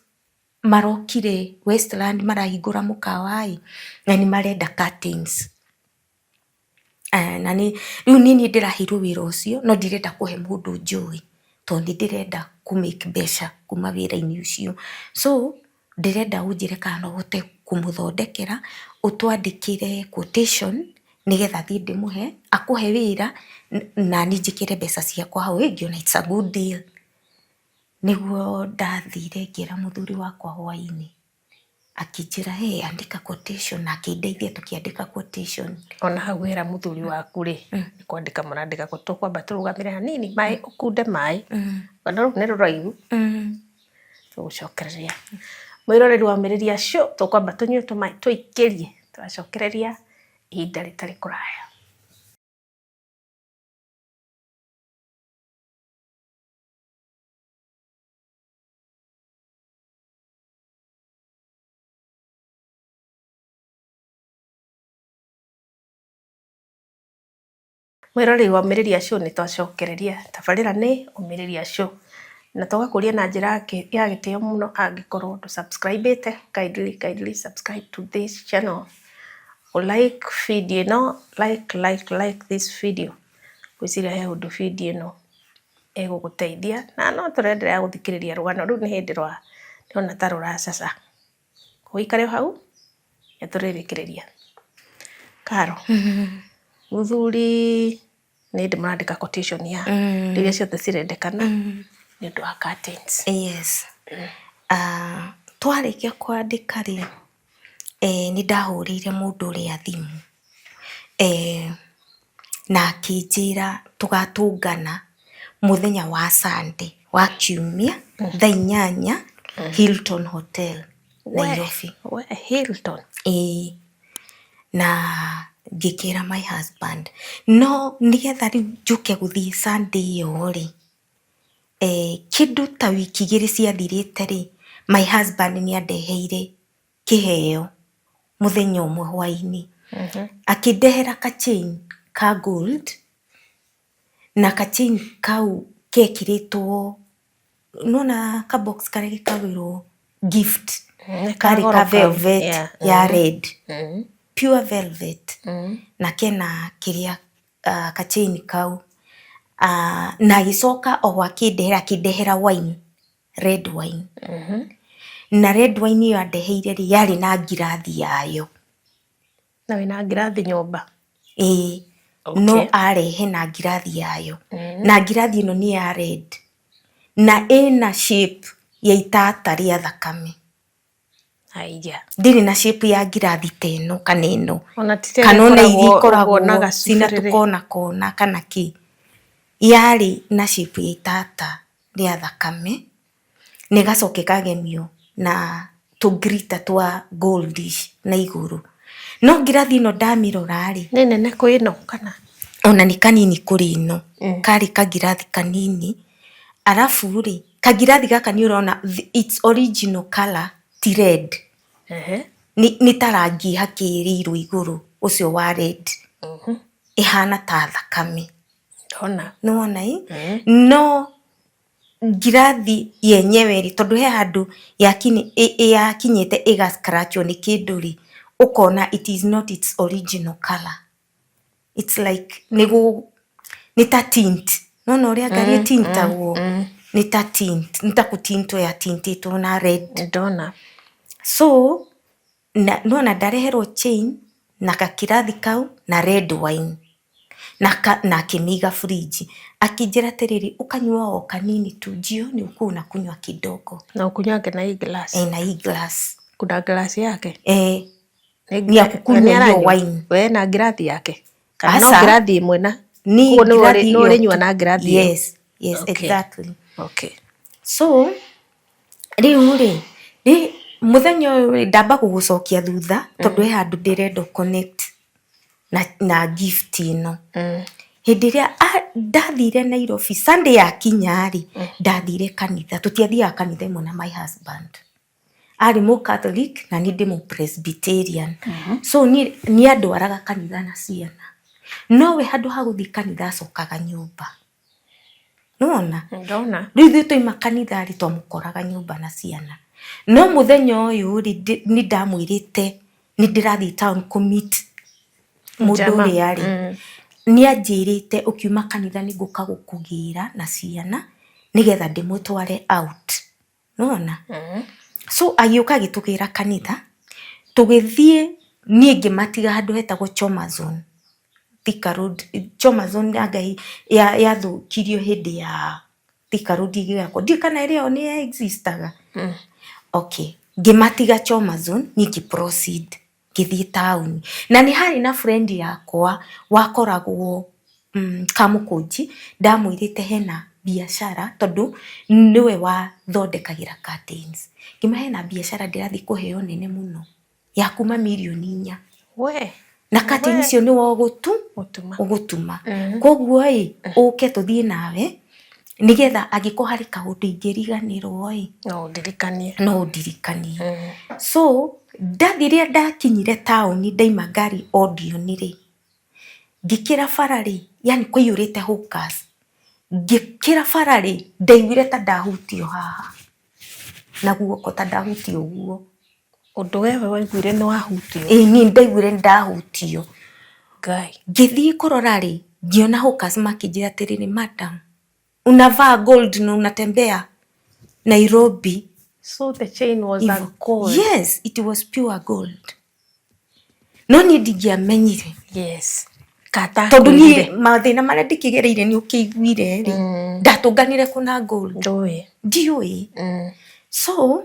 marokire Westland marahingũra mũkawa ĩ, na nĩ marenda curtains. Na nĩ rĩu nĩ niĩ ndĩraheirwo wĩra ũcio no ndirenda kũhe mũndũ njũĩ tondũ nĩ ndĩrenda kũ make mbeca kuma wĩra-inĩ ũcio. So ndĩrenda ũnjĩre kana no ũhote kũmũthondekera, ũtwandĩkĩre quotation nĩgetha thiĩ ndĩmũhe, akũhe wĩra na niĩ njĩkĩre mbeca ciakwa hau. Ngĩona it's a good deal. Nĩguo ndathire ngĩra mũthuri wakwa hwainĩ, akĩnjĩra hey, andĩka quotation na akĩndeithia tũkĩandĩka quotation. Ona hau wera mũthuri waku rĩ, nĩ kwandĩka mũrandĩka, tũkwamba tũrũgamĩre hanini, maĩ ũkunde maĩ, ona rũu nĩ rũraihu, tũgũcokereria. Mwĩroreri wa Ũmĩrĩria Show, tũkwamba tũnyue tũmaĩ tũikĩrie, tũracokereria ihinda rĩtarĩ kũraya. Mwĩroreri wa Ũmĩrĩria Show, nĩ twacokereria tabarĩra nĩ Ũmĩrĩria Show na tũgakũria na njĩra ya gĩtĩo mũno. Angĩkorwo ndũ subscribe ĩte, kindly, kindly subscribe to this channel, like video ĩno, like, like, like this video. Ngwĩciria he ũndũ video ĩno ĩgũgũteithia, na no tũrenderea gũthikĩrĩria rũgano rũu, nĩ hĩndĩ rwa ndĩrona ta rũracaca. Ũikare o hau nĩ tũrĩrĩkĩrĩria. Karo, mũthuri nĩ hĩndĩ mũrandĩka quotation ya iria ciothe cirendekana nĩ ũndũ wa curtains. Yes. Twarĩkia kwandĩka rĩ, nĩ ndahũrĩire mũndũ ũrĩa thimũ na akĩnjĩra tũgatũngana mũthenya wa Sunday, wa Kiumia, thaa 8, Hilton Hotel, Nairobi. We, Hilton? Ĩĩ. Na ngĩkĩra my husband, no nĩgetha rĩu njũke gũthiĩ Sunday ĩyo rĩ, kĩndũ ta wiki 2 ciathirĩte rĩ, my husband nĩ andeheire kĩheo mũthenya ũmwe hwaĩ-inĩ. Akĩndehera ka chain ka gold, na ka chain kau gekĩrĩtwo nona ka box karĩa gekagĩrwo gift, karĩ ka velvet ya red, pure velvet, na kena kĩrĩa ka chain kau, na agĩcoka oho akĩndehera wine, red wine. Na red wine ĩyo andeheire rĩ, yarĩ na ngirathi yayo. Na wĩna ngirathi nyũmba? Ĩĩ, no arehe na ngirathi yayo, na ngirathi ĩno nĩ ya red na ĩna shape ya itata rĩa thakame. Haiya. Ndĩrĩ na shape ya ngirathi ta ĩno kana ĩno, Ona ti ta kana ĩrĩa ona iria ĩkoragwo ikoragwo na cina gacubĩrĩrĩ. Tũkona kona kana kĩ. Yarĩ na shape ya itata rĩa thakame na ĩgacoka ĩkagemio na tũ glitter twa goldish na igũrũ. No ngirathi ĩno ndamĩrora rĩ, Nĩ nene kwĩ ĩno kana? Ona nĩ kanini kũrĩ ĩno. Karĩ kangirathi kanini, arabu rĩ, kangirathi gaka nĩ ũrona its original colour ti red. Nĩ ta rangi ĩhakĩrĩirwo igũrũ ũcio wa red, ĩhana ta thakame. Ndona. Nĩwona ĩ? No ngirathi yenyewe rĩ, tondũ he handũ yakinyĩte ĩga scratch wo nĩ kĩndũ rĩ, ũkona it is not its original colour. It's like nĩ ta tint. Nĩwona ũrĩa ngari ĩtintagwo? Nĩ ta tint, nĩ ta gũtintwo yatintĩtwo na red. Ndona. So na nĩwona ndareherwo chain na gakirathi kau na red wine na akĩmĩiga fridge, akĩnjĩra atĩrĩrĩ, "Ũkanyua o kanini tu, jioni ukuwe unakunywa kidogo." Na ũkunywange na hii glass? E, na hii glass. Kuna glass yake? Eh. Ni ya kukunywa hiyo wine. We na ngirathi yake? Kana no Aca. ngirathi ĩmwe na Ni Koguo nĩwe ngirathi nĩwe ĩyo ũrĩnyua tu. Na ngirathi ĩyo? Yes, exactly. So rĩu rĩ, mũthenya ũyũ rĩ, ndamba gũgũcokia thutha tondũ he handũ ndĩrenda connect na gift ĩno. Hĩndĩ ĩrĩa ndathire Nairobi, Sunday yakinya rĩ, ndathire kanitha. Tũtiathiaga kanitha ĩmwe na my husband. Arĩ mũ Catholic na niĩ ndĩ mũ Presbyterian. So niĩ nĩ andwaraga kanitha na ciana, no we handũ ha gũthiĩ kanitha acokaga nyũmba. Nĩwona? Ndona. Rĩu ithuĩ twaima kanitha rĩ, twamũkoraga nyũmba na ciana. No mũthenya ũyũ rĩ, nĩ ndamwĩrĩte nĩ ndĩrathiĩ town kũ meet mũndũ Jama. ũrĩa rĩ, nĩ anjĩrĩte ũkiuma kanitha nĩ ngũka gũkũgĩra na ciana nĩgetha ndĩmũtware out. Nĩwona? So agĩũka agĩtũgĩra kanitha, tũgĩthiĩ, niĩ ngĩmatiga handũ hetagwo Choma Zone, Thika Road. Choma Zone ya Ngai yathũkirio hĩndĩ ya Thika Road ĩgĩakwo, ndiũĩ kana ĩrĩ yo nĩ existaga. Okay, ngĩmatiga Choma Zone, niĩ ngĩ proceed ngĩthiĩ taũni, na nĩ harĩ na friend yakwa wakoragwo Kamũkũnji, ndamwĩrĩte hena biacara, tondũ nĩwe wathondekagĩra curtains. Ngĩmwĩra hena biacara ndĩrathiĩ kũheo nene mũno ya kuma mirioni 4. We. Na curtain icio nĩwe ũgũtu Gũtuma. Ũgũtuma, koguo ĩ, ũke tũthiĩ nawe nĩgetha angĩkorwo harĩ kaũndũ ingĩriganĩrwo ĩ, No ũndirikanie. No ũndirikanie. So ndathiĩ, rĩrĩa ndakinyire taũni, ndaima ngari Odeon rĩ, Ngĩkĩra bara rĩ, yani kwaiyũrĩte hawkers. Ngĩkĩra bara rĩ, ndaiguire ta ndahutio haha na guoko, ta ndahutio ũguo. Ũndũ wewe waiguire nĩ wahutio? Ĩĩ niĩ ndaiguire nĩ ndahutio. Ngai. Ngĩthiĩ kũrora rĩ, ngĩona hawkers makĩnjĩra atĩrĩrĩ, madam, unavaa gold na unatembea Nairobi. So the chain was a gold. Yes, it was pure gold. No niĩ ndingĩamenyire. Yes. Tondũ niĩ mathĩna marĩa ndĩkĩgereire nĩ ũkĩiguire rĩ, ndatũnganire kũ na gold? Ndũĩ. Ndiũĩ. So,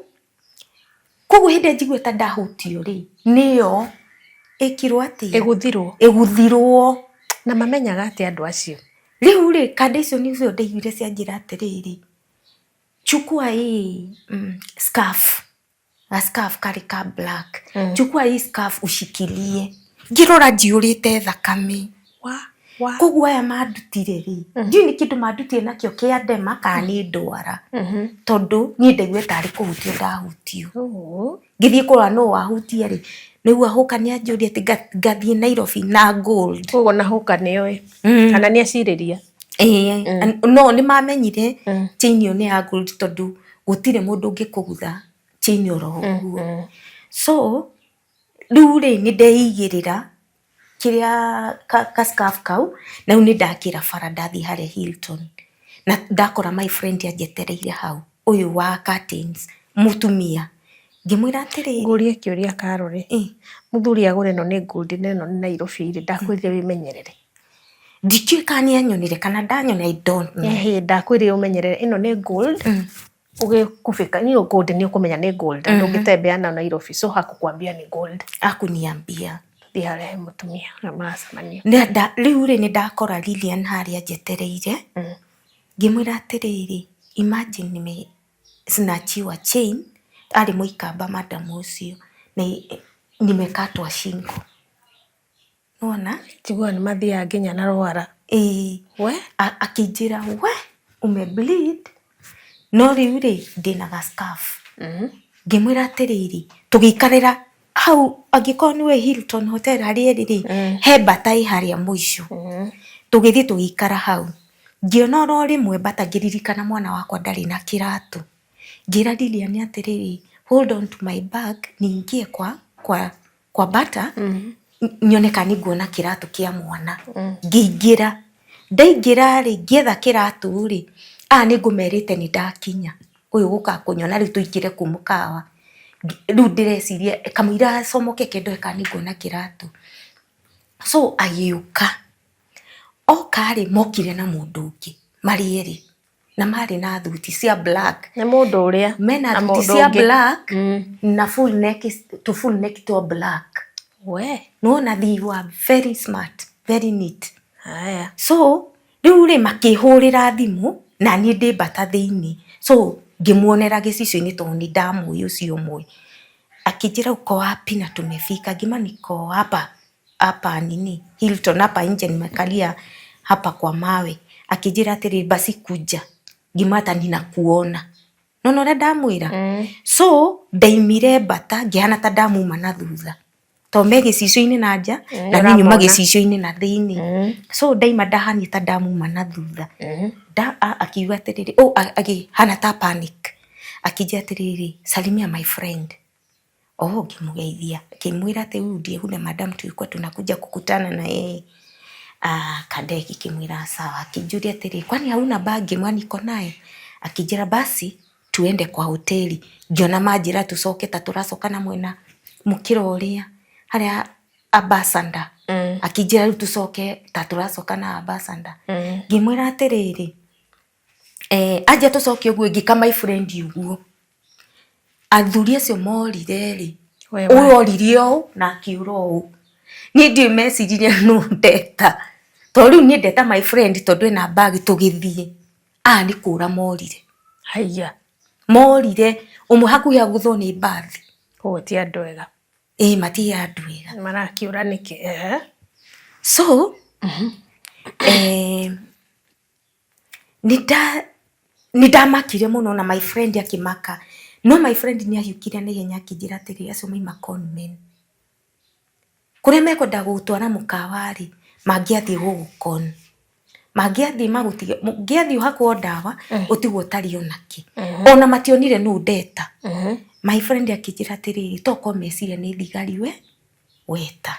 koguo hĩndĩ ĩrĩa njigua ta ndahutio rĩ, nĩyo ĩkirwo atĩa? Ĩgũthirwo. Ĩgũthirwo. Na mamenyaga atĩa andũ acio? Rĩu rĩ, kanda icio nĩcio ndaiguire cianjĩra atĩrĩrĩ, chukua hii scarf. Ga scarf karĩ ka black. Chukua hii scarf ushikilie. Ngĩrora njiyũrĩte thakame. Wa, wa. Koguo aya mandutire rĩ, ndiũĩ nĩ kĩndũ mandutire nakĩo kĩa ndema kana nĩ ndwara. Tondũ niĩ ndaiguire tarĩ kũhutio ndahutio. Ngĩthiĩ kũrora nũ wahutia rĩ, nĩguo hũka nĩ anjũria atĩ ngathiĩ Nairobi na gold. Koguo na hũka nĩoĩ. Kana nĩ acirĩria. Ĩĩ, no nĩ mamenyire chain ĩyo nĩ ya gold tondũ gũtirĩ mũndũ ũngĩkũgutha chain oro ũguo. So, rĩu rĩ nĩ ndeigĩrĩra kĩrĩa ka scarf kau, na rĩu nĩ ndakĩra bara ndathiĩ harĩa Hilton. Na ndakora my friend anjetereire hau, ũyũ wa curtains, mũtumia. Ngĩmwĩra atĩrĩrĩ. Ngũrie kĩũria Karore. Mũthuri agũre ĩno nĩ gold na ĩno nĩ Nairobi rĩ, ndakwĩrire wĩmenyerere. Ndikĩũĩ kana nĩ anyonire kana ndanyonire, I don't know. Ĩhĩ, ndakwĩrire ũmenyerere ĩno nĩ gold. Ũgĩkubĩka niyo gold nĩ ũkũmenya nĩ gold. Ndũngĩtembea nayo Nairobi, so hakukwambia nĩ gold. Akuniambia. Thiĩ harĩa he mũtumia ũrĩa mũracemania. Rĩu rĩ nĩ ndakora Lilian harĩa njetereire. Ngĩmwĩra atĩrĩrĩ, imagine nime snatchiwa chain, arĩ mũikamba madam ũcio, na nimekatwa shingo. Nĩwona? Njiguaga nĩ mathiaga nginya na rwara. Ĩĩ. We? Akĩnjĩra we ume bleed no rĩu rĩ ndĩna ga scarf. Ngĩmwĩra atĩrĩrĩ, tũgĩikarĩra hau angĩkorwo nĩwe Hilton Hotel harĩa ĩrĩ rĩ, he bata ĩ harĩa mũico. Tũgĩthiĩ tũgĩikara hau. Ngĩona oro rĩmwe bata ngĩririkana mwana wakwa ndarĩ na kĩratũ. Ngĩra Lilian atĩrĩrĩ, hold on to my bag niingie kwa bata nyone kana nĩnguona kĩratũ kĩa mwana. Ngĩingĩra. Ndaingĩra rĩ, ngĩetha kĩratũ rĩ, aya nĩ ngũmerĩte nĩ ndakinya. Ũyũ gũka kũnyona rĩu tũingĩre kũu mũkawa. Rĩu ndĩreciria kamũira acomoke ndore kana nĩnguona kĩratũ. So agĩũka. Oka rĩ, mokire na mũndũ ũngĩ marĩ erĩ. Na marĩ na thuti cia black. Nĩ mũndũ ũrĩa. Mena thuti cia black na full neck, to full neck to black. We. Nĩwona they were very smart, very neat. Haya. So, rĩu rĩ makĩhũrĩra thimũ na niĩ ndĩ bata thĩinĩ. So, ngĩmuonera gĩcicio-inĩ tondũ nĩ ndamũĩ ũcio ũmwe. Akĩnjĩra uko wapi na tumefika. Ngĩmwĩra niko hapa hapa nini Hilton hapa nje nimekalia hapa kwa mawe. Akĩnjĩra atĩrĩrĩ basi kuja. Ngĩmwĩra hata ninakuona. Nĩwona ũrĩa ndamwĩra? So, ndaimire bata ngĩhana ta ndamuma na thutha. Tondũ me gĩcicio-inĩ na nja na niĩ nyuma gĩcicio-inĩ na thĩinĩ. So ndaima ndahania ta ndamuma na thutha. Akiuga atĩrĩrĩ, oh, akĩhana ta panic. Akĩnjĩra atĩrĩrĩ, salimia my friend. Oh, ngĩmũgeithia. Akĩmwĩra atĩ huyu ndiye yule madam tulikuwa tunakuja kukutana na yeye. Kadeki ngĩmwĩra sawa. Akĩnjũria atĩrĩ, kwani hauna bag? Ngĩmwĩra niko nayo. Akĩnjĩra basi tuende kwa hoteli. Ngĩona manjĩra tũcoke ta tũracoka na mwena mũkĩra ũrĩa harĩa Ambassador. Akĩnjĩra rĩu tũcoke ta tũracoka na Ambassador. Ngĩmwĩra atĩrĩrĩ, anjia tũcoke ũguo ngĩka my friend ũguo. Athuri acio morire rĩ, ũyũ orire ũũ na akĩũra ũũ. Niĩ ndiũĩ meciririe nũ ndeta. Tondũ rĩu niĩ ndeta my friend tondũ ena bag tũgĩthiĩ. Aya nĩ kũra morire. Haiya. Morire ũmwe hakuhĩ agũthwo nĩ mbathi. Koguo ti andũ ega. Ĩĩ matirĩ andũ ega. Marakĩũra nĩkĩ? So, nĩ ndamakire mũno na my friend akĩmaka. No my friend nĩ ahiũkire na ihenya akĩnjĩra atĩrĩ, acio mauma con men. Kũrĩa mekwenda gũgũtwara mũkawa rĩ, Mangĩathiĩ gũgũkon, mangĩathiĩ magũtige, ũngĩathiĩ ũhakwo ndawa ũtigwo ũtarĩ onakĩ. Ona mationire nũ ndeta. My friend akĩnjĩra atĩrĩrĩ, tokorwo meciria nĩ thigari we weta.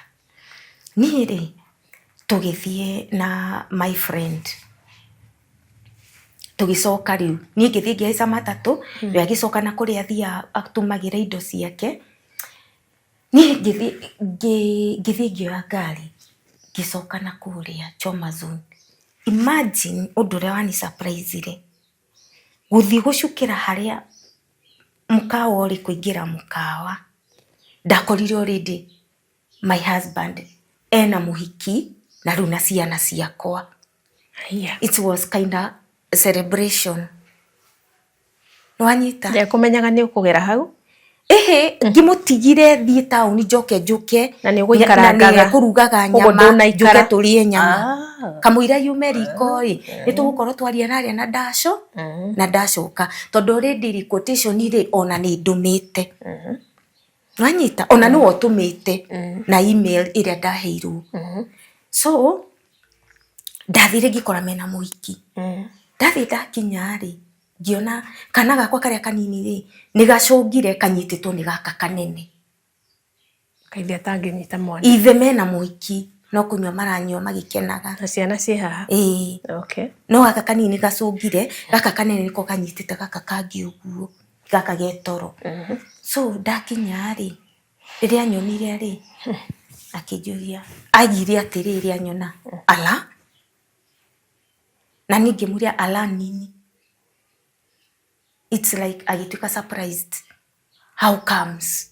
Niĩ rĩ, tũgĩthiĩ na my friend, tũgĩcoka rĩu niĩ ngĩthiĩ ngĩhaica matatũ, we agĩcoka na kũrĩa athiaga atũmagĩra indo ciake. Niĩ ngĩthiĩ ngĩoya ngari, ngĩcoka na kũrĩa Choma Zone. Imagine ũndũ ũrĩa wani surprise ire, gũthiĩ gũcukĩra harĩa mũkawa ũrĩ, kũingĩra mũkawa, ndakorire already my husband ena mũhiki na rĩu na ciana ciakwa. Haiya. It was kinda celebration. Nĩwanyita? Ndekũmenyaga nĩ ũkũgera hau. Ĩhĩ, ngĩmũtigire thiĩ taũni, njoke njũke. Na nĩ ũgũikarangaga. Na nĩekũrugaga Ũguo nyama, ndũnaikara. njũke tũrĩe nyama. Kamũira yume riko rĩ, nĩ tũgũkorwo twaria naria na ndaco na ndacoka, tondũ already rĩ, quotation rĩ, ona nĩ ndũmĩte. Wanyita? Ona nĩwe ũtũmĩte na email ĩrĩa ndaheirwo. So ndathire ngĩkora mena mũhiki. Ndathiĩ ndakinya rĩ, ngĩona kana gakwa karĩa kanini rĩ, nĩ gacũngire kanyitĩtwo nĩ gaka kanene. Kaithe atangĩnyita mwana. Ithe mena mũhiki no kũnyua maranyua magĩkenaga. Na ciana ciĩ haha. Ĩĩ. No gaka kanini gacũngire, gaka kanene nĩko kanyitĩte gaka kangĩ ũguo, gaka getoro. So ndakinya rĩ, rĩrĩa nyonire rĩ, akĩnjũria, aigire atĩrĩrĩ anyona, "Ala?" Na niĩ ngĩmũria, "Ala nini?" It's like agĩtuĩka surprised. How comes?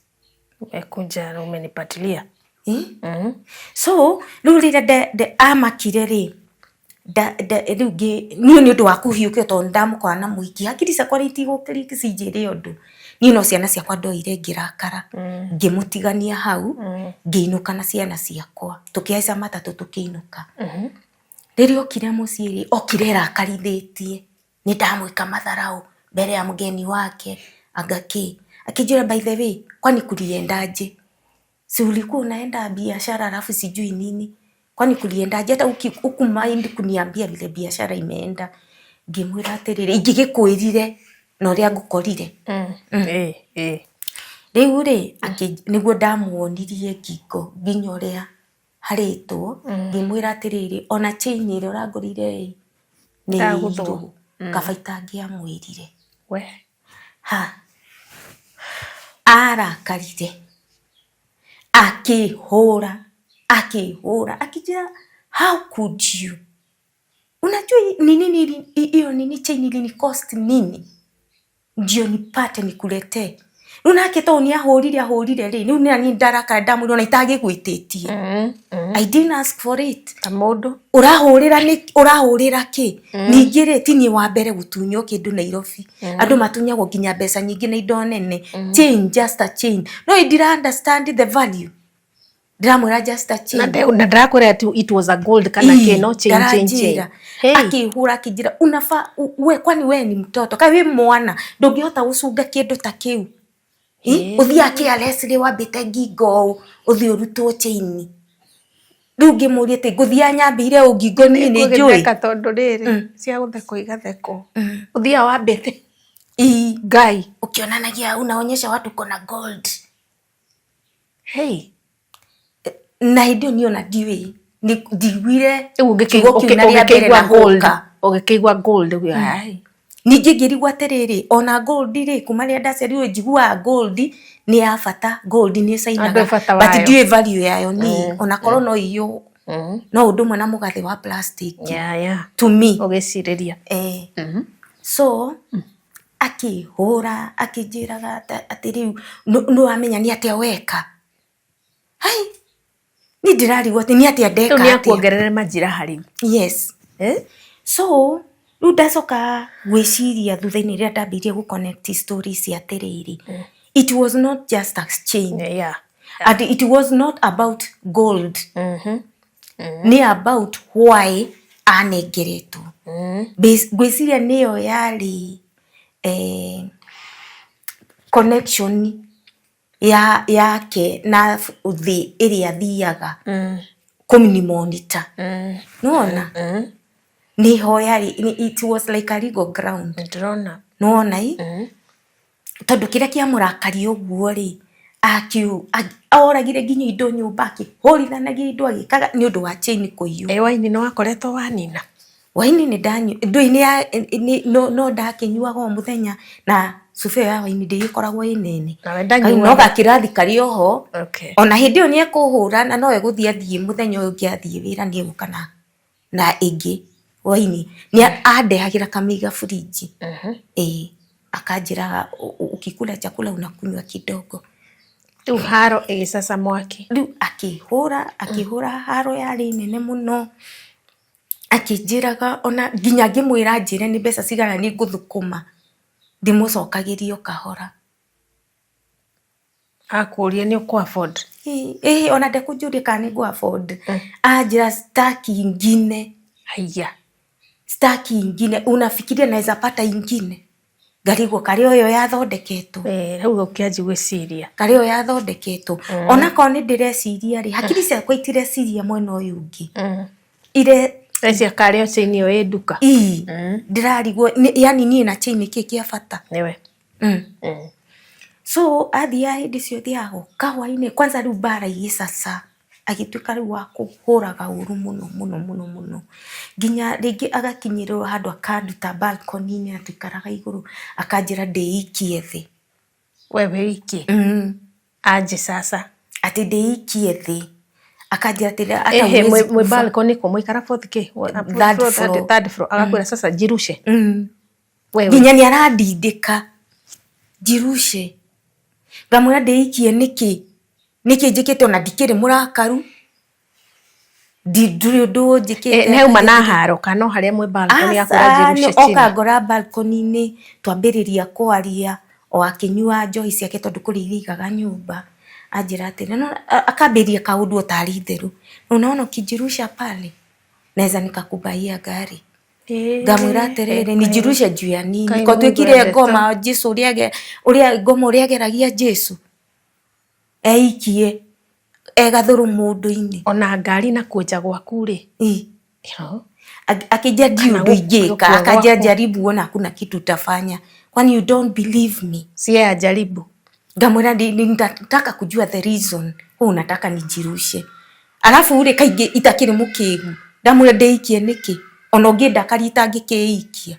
Umekuja na umenipatilia. Eh? So rĩu rĩrĩa amakire rĩ, rĩu niĩ nĩ ũndũ wa kũhiũkio, tondũ nĩndamũkora na mũhiki, hakiri ciakwa rĩ itigũkĩria cinjĩre ũndũ. Niĩ no ciana ciakwa ndoire, ngĩrakara, ngĩmũtigania hau, ngĩinũka na ciana ciakwa, tũkĩhaica matatũ tũkĩinũka. Rĩrĩa okire mũciĩ rĩ, okire erakarithĩtie nĩ ndamwĩka madharau mbere ya mgeni wake, anga kĩ. Akĩnjĩra, "By the way, kwani kuliendaje? Si ulikuwa unaenda biashara, alafu sijui nini, kwani kuliendaje? Hata hukumind kuniambia vile biashara imeenda." Ngĩmwĩra atĩrĩrĩ, ingĩgĩkwĩrire na ũrĩa ngũkorire? Ĩĩ, ĩĩ. Rĩu rĩ, nĩguo ndamuonirie ngingo nginya ũrĩa harĩtwo, ngĩmwĩra atĩrĩrĩ, ona chain ĩrĩa ũrangũrĩire rĩ, nĩ Ndagũthwo. ĩirwo, kaba itangĩamwĩrire. We. Ha arakarire, akĩhũra, akĩhũra, akĩnjĩra, "How could you? Unajua ni nini hiyo nini chain ilini cost nini ndio nipate nikuletee?" Rĩu nake tondũ nĩ ahũrire ahũrire rĩ, rĩu nĩ ndarakara, ndamwĩra ona itagĩgwĩtĩtie. I didn't ask for it. Ta mũndũ. Ũrahũrĩra nĩ ũrahũrĩra kĩ? Ningĩ rĩ, ti niĩ wa mbere gũtunywo kĩndũ Nairobi. Andũ matunyagwo nginya mbeca nyingĩ na indo nene. Chain, just a chain. No ndira understand the value. Ndĩramwĩra just a chain. Na ndarakwĩra atĩ it was a gold kana kĩ, no chain, chain, chain. Ndaranjĩra. Hey. Akĩhũra, akĩnjĩra, "Unafaa we, kwani we ni mtoto? Kaĩ wĩ mwana ndũngĩhota gũcunga kĩndũ ta kĩu? Ũthiaga KRS rĩ, wambĩte ngingo ũũ, ũthiĩ ũrutwo chain." Rĩu ngĩmũria atĩ ngũthiaga nyambĩire ũ ngingo niĩ nĩ njũĩ. Ngũgĩtheka tondũ rĩrĩ, cia gũthekwo igathekwo. Ũthiaga wambĩte. Ii. Ngai. Ũkĩonanagia, unaonyesha watu uko na gold. Hey. Na hĩndĩ ĩyo niĩ ona ndiũĩ, ndiguire Rĩu kiugo kĩu na rĩa mbere ũgĩkĩigua na gold. gũka. Ũgĩkĩigua gold ũguo, ai. Ningĩ ngĩrigwo atĩrĩrĩ, ona gold rĩ, kuma rĩrĩa ndaciarirwo njiguaga gold nĩ ya bata, gold nĩ ĩcainaga, Andũ bata but wayo. ndiũĩ value yayo niĩ, ona korwo no iyũ, no ũndũ ũmwe na mũgathĩ wa plastic to me. Ũgĩcirĩria. Eh. So akĩhũra, akĩnjĩraga atĩ rĩu nĩ wamenya nĩ atĩa weka. Hai, niĩ ndĩrarigwo atĩ nĩ atĩa ndeka Rĩu nĩ atĩa. Akuongerere majiraha rĩu. Yes. Eh? So rĩu ndacoka gwĩciria thutha-inĩ, rĩrĩa ndambĩrĩirie gũ connect stories atĩrĩrĩ, it was not just a chain and it was not about gold, nĩ about why anengeretwo. Ngwĩciria nĩyo yarĩ connection ya yake na thĩ ĩrĩa athiaga. Kũmĩ monitor. Nĩwona nĩ ihoya it was like a legal ground. Ndĩrona. Nĩwona i tondũ kĩrĩa kĩamũrakaria ũguo rĩ, oragire nginya indo nyũmba, akĩhũrithanagia indo, agĩkaga nĩ ũndũ wa chain kũiywo. Ĩ waini nĩ wakoretwo wanina? Waini nĩ ndanyua ndũĩ nĩ no no ndakĩnyuaga o mũthenya, na cuba ĩyo ya waini ndĩgĩkoragwo ĩ nene. Nawe ndanyuaga. No gakĩrathi karĩ oho. Okay. Ona hĩndĩ ĩyo nĩ ekũhũra na no egũthiĩ athiĩ mũthenya ũyũ ũngĩ athiĩ wĩra nĩ egũka na ĩngĩ waini. Nĩ andehagĩra kamĩiga fridge. Ĩĩ, akanjĩraga, "Ukikula chakula unakunywa kidogo." Rĩu haro ĩgĩcaca mwaki. Rĩu akĩhũra akĩhũra, haro yarĩ nene mũno, akĩnjĩraga ona nginya ngĩmwĩra njĩre nĩ mbeca cigana nĩ ngũthũkũma ndĩmũcokagĩrie o kahora. Akũria nĩ ũkũ afford? Ĩĩ, ona ndekũnjũria kana nĩ ngũ afford. Anjĩra, "Staki ingine." Haiya. "Staki ingine, unafikiria naweza pata ingine?" Ngarigwo karĩ o ĩyo yathondeketwo. Eh, hau ũkĩanjia gwĩciria. Karĩ o yathondeketwo. Onakorwo nĩ ndĩreciria rĩ, hakiri ciakwa itireciria mwena ũyũ ũngĩ. Ire Eci karĩ o chain ĩyo ĩ nduka. Ii, ndĩrarigwo yani niĩ na chain kĩ kĩa bata? Nĩwe. So athiaga hĩndĩ ciothe agoka hwainĩ kwanza, rĩu mbara igĩcaca, agĩtuĩka rĩu wa kũhũraga ũru mũno mũno mũno mũno, nginya rĩngĩ agakinyĩrĩrwo handũ akanduta balcony-inĩ, atũikaraga igũrũ, akanjĩra ndĩikie thĩ. We wĩikie? Mm. Aje sasa. Atĩ ndĩikie thĩ, akanjĩra atĩrĩ hata Ehe, huwezi mwĩ kufa. Balcony kũ mũikara fourth kĩ? Third floor. Third floor. Agakwĩra sasa jirushe. Wewe. Nginya nĩ arandindĩka njirushe, ngamwĩra ndĩikie nĩkĩ? Nĩkĩ njĩkĩte? Ona ndikĩrĩ mũrakaru. Ndurĩ ũndũ njĩkĩte. Nĩ hauma na haro kana no harĩa mwĩ balcony akwĩra Aca, jirushe nĩ chini? Oka ngora balcony-inĩ, twambĩrĩria kwaria o akĩnyua njohi ciake, tondũ kũrĩ iria aigaga nyũmba. Anjĩra atĩrĩ no akambĩrĩria kaũndũ o tarĩ itherũ, "Unaona ukijirusha pale naweza nikakubaia gari." Ngamwĩra atĩrĩrĩ, "Nijirushe juu ya nini?" Kaĩ Ko Mungu twĩkire endete. ngoma Jesu ũrĩa ngoma ũrĩa ageragia Jesu eikie egathũrũ mũndũ-inĩ. Ona ngari na kwenja gwaku rĩ. Ĩ. You Akija ndi Kana ũndũ ingĩka. gũkua Akanja, gwaku. "Jaribu uone hakuna kitu utafanya, kwani you don't believe me?" Si yeye ajaribu. Ngamwĩra, "Nataka kujua the reason huu unataka nijirushe." Alafu ule kaingĩ itakĩrĩ mũkĩgu, ndamwĩra ndĩikie nĩkĩ, ona ũngĩndakaria itangĩkĩikia.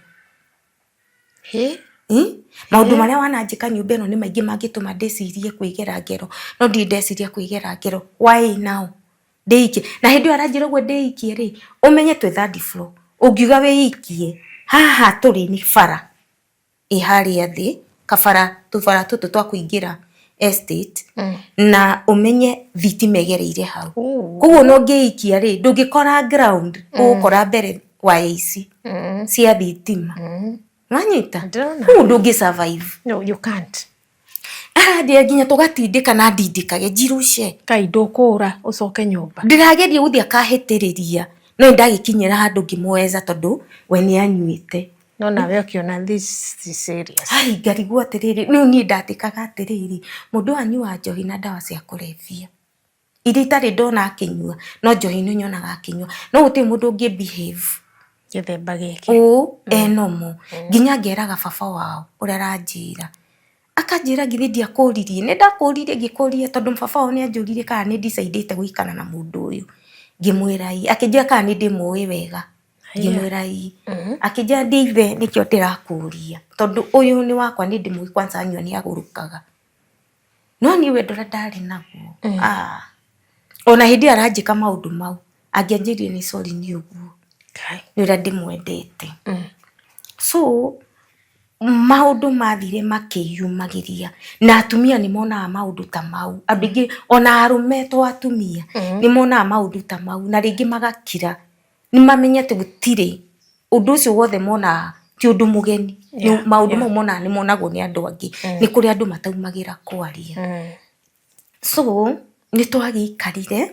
Hĩ? Maũndũ marĩa wananjĩka nyũmba ĩno nĩ maingĩ mangĩtũma ndĩcirie kwĩgera ngero, no ndirĩ ndeciria kwĩgera ngero. Why now ndĩikie? Na hĩndĩ ĩyo aranjĩra ũguo ndĩikie rĩ, ũmenye twĩ third floor, ũngiuga wĩikie haha tũrĩ nĩ bara ĩ harĩa thĩ, kabara tũbara tũtũ twa kũingĩra estate, na ũmenye thitima ĩgereire hau. Koguo ona ũngĩikia rĩ, ndũngĩkora ground, ũgũkora mbere waya ici cia thitima. Wanyita? Ndĩrona. Koguo ndũngĩ survive. No, you can't. Aranjĩra nginya tũgatindĩka na ndindĩkage njirushe. Kai ndũkũra ũcoke nyũmba. Ndĩrageria gũthiĩ akahĩtĩrĩria, no nĩndagĩkinyĩra handũ ngĩmweza tondũ we nĩ anyuĩte. No nawe ũkĩona this is serious. Ai, ngarigwo atĩrĩrĩ, rĩu niĩ ndatĩkaga atĩrĩrĩ, mũndũ ũyũ anyuaga njohi na ndawa cia kũrebia iria itarĩ ndona akĩnyua, no njohi nĩ nyonaga akĩnyua, no gũtirĩ mũndũ ũngĩ behave Gĩthemba gĩkĩ. Ũũ enomo, nginya ngeraga baba wao ũrĩa aranjĩra, akanjĩra, "Githĩ ndiakũririe?" Nĩ ndakũririe, ngĩkũria tondũ baba wao nĩ anjũririe kana nĩ decidĩte gũikara na mũndũ ũyũ, ngĩmwĩra ĩ. Akĩnjĩra kana nĩ ndĩmũĩ wega, ngĩmwĩra ĩ. Akĩnjĩra, "Ndĩ ithe nĩkĩo ndĩrakũria, tondũ ũyũ nĩ wakwa, nĩ ndĩmũĩ, kwanza anyua nĩ agũrũkaga." No niĩ wendo ũrĩa ndarĩ naguo, ah, ona hĩndĩ ĩyo aranjĩka maũndũ mau, angĩanjĩrire nĩ sorry nĩ ũguo, Kai. Nĩ ũrĩa ndĩmwendete. So maũndũ mathire makĩyumagĩria, na atumia nĩ monaga maũndũ ta mau, andũ aingĩ ona arũme to atumia nĩ monaga maũndũ ta mau, na rĩngĩ magakira, nĩ mamenye atĩ gũtirĩ ũndũ ũcio wothe monaga ti ũndũ mũgeni. Maũndũ mau monaga nĩ monagwo nĩ andũ angĩ, nĩ kũrĩ andũ mataumagĩra kwaria. So nĩ twagĩikarire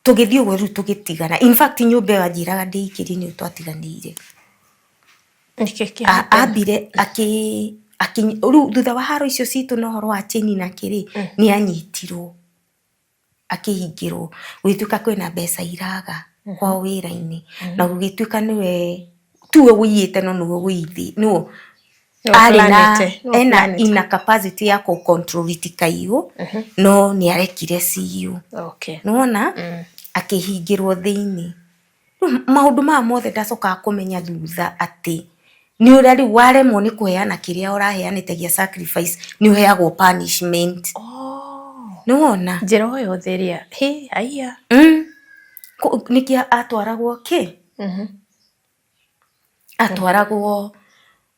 tũgĩthiĩ ũguo, rĩu tũgĩtigana. In fact, nyũmba ĩyo anjĩraga ndĩikĩrie nĩyo twatiganĩire. Nĩkĩ kĩa happen? Ambire akĩ rĩu thutha wa haro icio citũ na ũhoro wa chain na kĩrĩ, nĩ anyitirwo. Akĩhingĩrwo, gũgĩtuĩka kwĩna mbeca iraga kwao wĩra-inĩ, na gũgĩtuĩka nĩwe tiwe wũiyĩte, no nĩwe wũithi, nĩwe arĩ na ena ina capacity ya kũ control itikaiywo, no nĩ arekire ciywo. Nĩwona akĩhingĩrwo thĩinĩ. Rĩu maũndũ maya mothe ndacokaga kũmenya thutha atĩ nĩ ũrĩa rĩu waremwo nĩ kũheana kĩrĩa ũraheanĩte gĩa sacrifice, nĩ ũheagwo punishment. Nĩwona njĩra o yothe ĩrĩa hĩ aiya. Nĩkĩo atwaragwo kĩ atwaragwo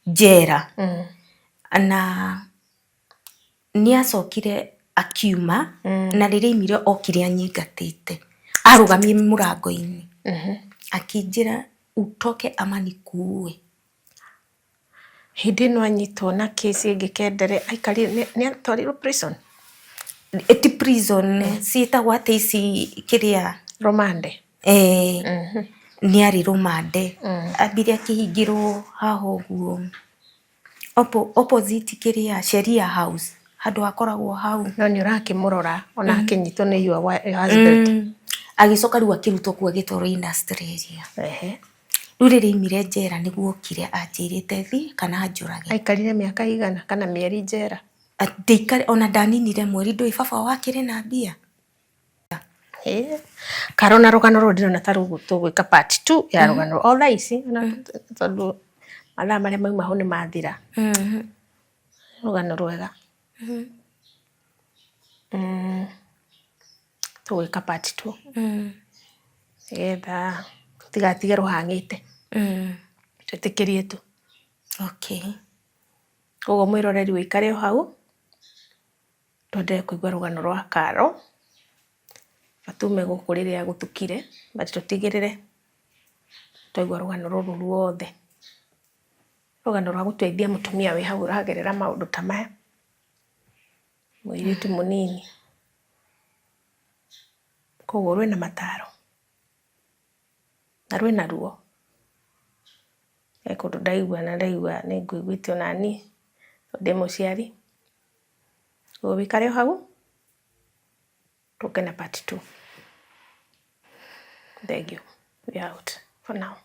njera. Na nĩ acokire akiuma, na rĩrĩa aimire okire anyingatĩte, arũgamie mũrango-inĩ, akĩnjĩra, "Utoke ama nikuue." Hĩndĩ ĩno anyitwo na kesi ĩngĩ kendere aikarire, nĩ atwarirwo prison? Ti prison, ciĩtagwo atĩ ici kĩrĩa? Romande. Eh, nĩ arĩ rũmande. Ambire akĩhingĩrwo haha ũguo opposite kĩrĩa Sheria House, handũ hakoragwo hau. No nĩ ũrakĩmũrora ona akĩnyitwo nĩ your husband. Agĩcoka rĩu akĩrutwo kuo, agĩtwarwo industrial area. Rĩu rĩrĩa aimire njera nĩguo okire anjĩrĩte thi kana anjũrage. Aikarire mĩaka igana kana mĩeri njera? Ndĩikare ona ndaninire mweri, ndũĩ baba wao akĩrĩ na mbia. Karona rũgano rũrũ ndĩrona ta rũgũ tũgwĩka part 2 ya rũgano o thaa ici, ona tondũ mathaa marĩa mauma ho nĩ mathira. Rũgano rwega. Tũgwĩka part 2 nĩgetha tũtigatige rũhang'ĩte. Twĩtĩkĩrie tu. Koguo mwĩroreri wĩikare o hau, twenderee kũigua rũgano rwa Karo. Matume gũkũ rĩrĩa gũtukire, but tũtigĩrĩre twaigua rũgano rũrũ ruothe. Rũgano rwa gũteithia mũtumia wĩ hau ũragerera maũndũ ta maya, mũirĩtu mũnini. Koguo rwĩna mataro na rwĩna ruo. He kũndũ ndaigua na ndaigua nĩ ngũiguĩte onaniĩ tondũ ndĩ mũciari. Koguo wĩikare o hau, tũke na part 2. Thank you. We out for now.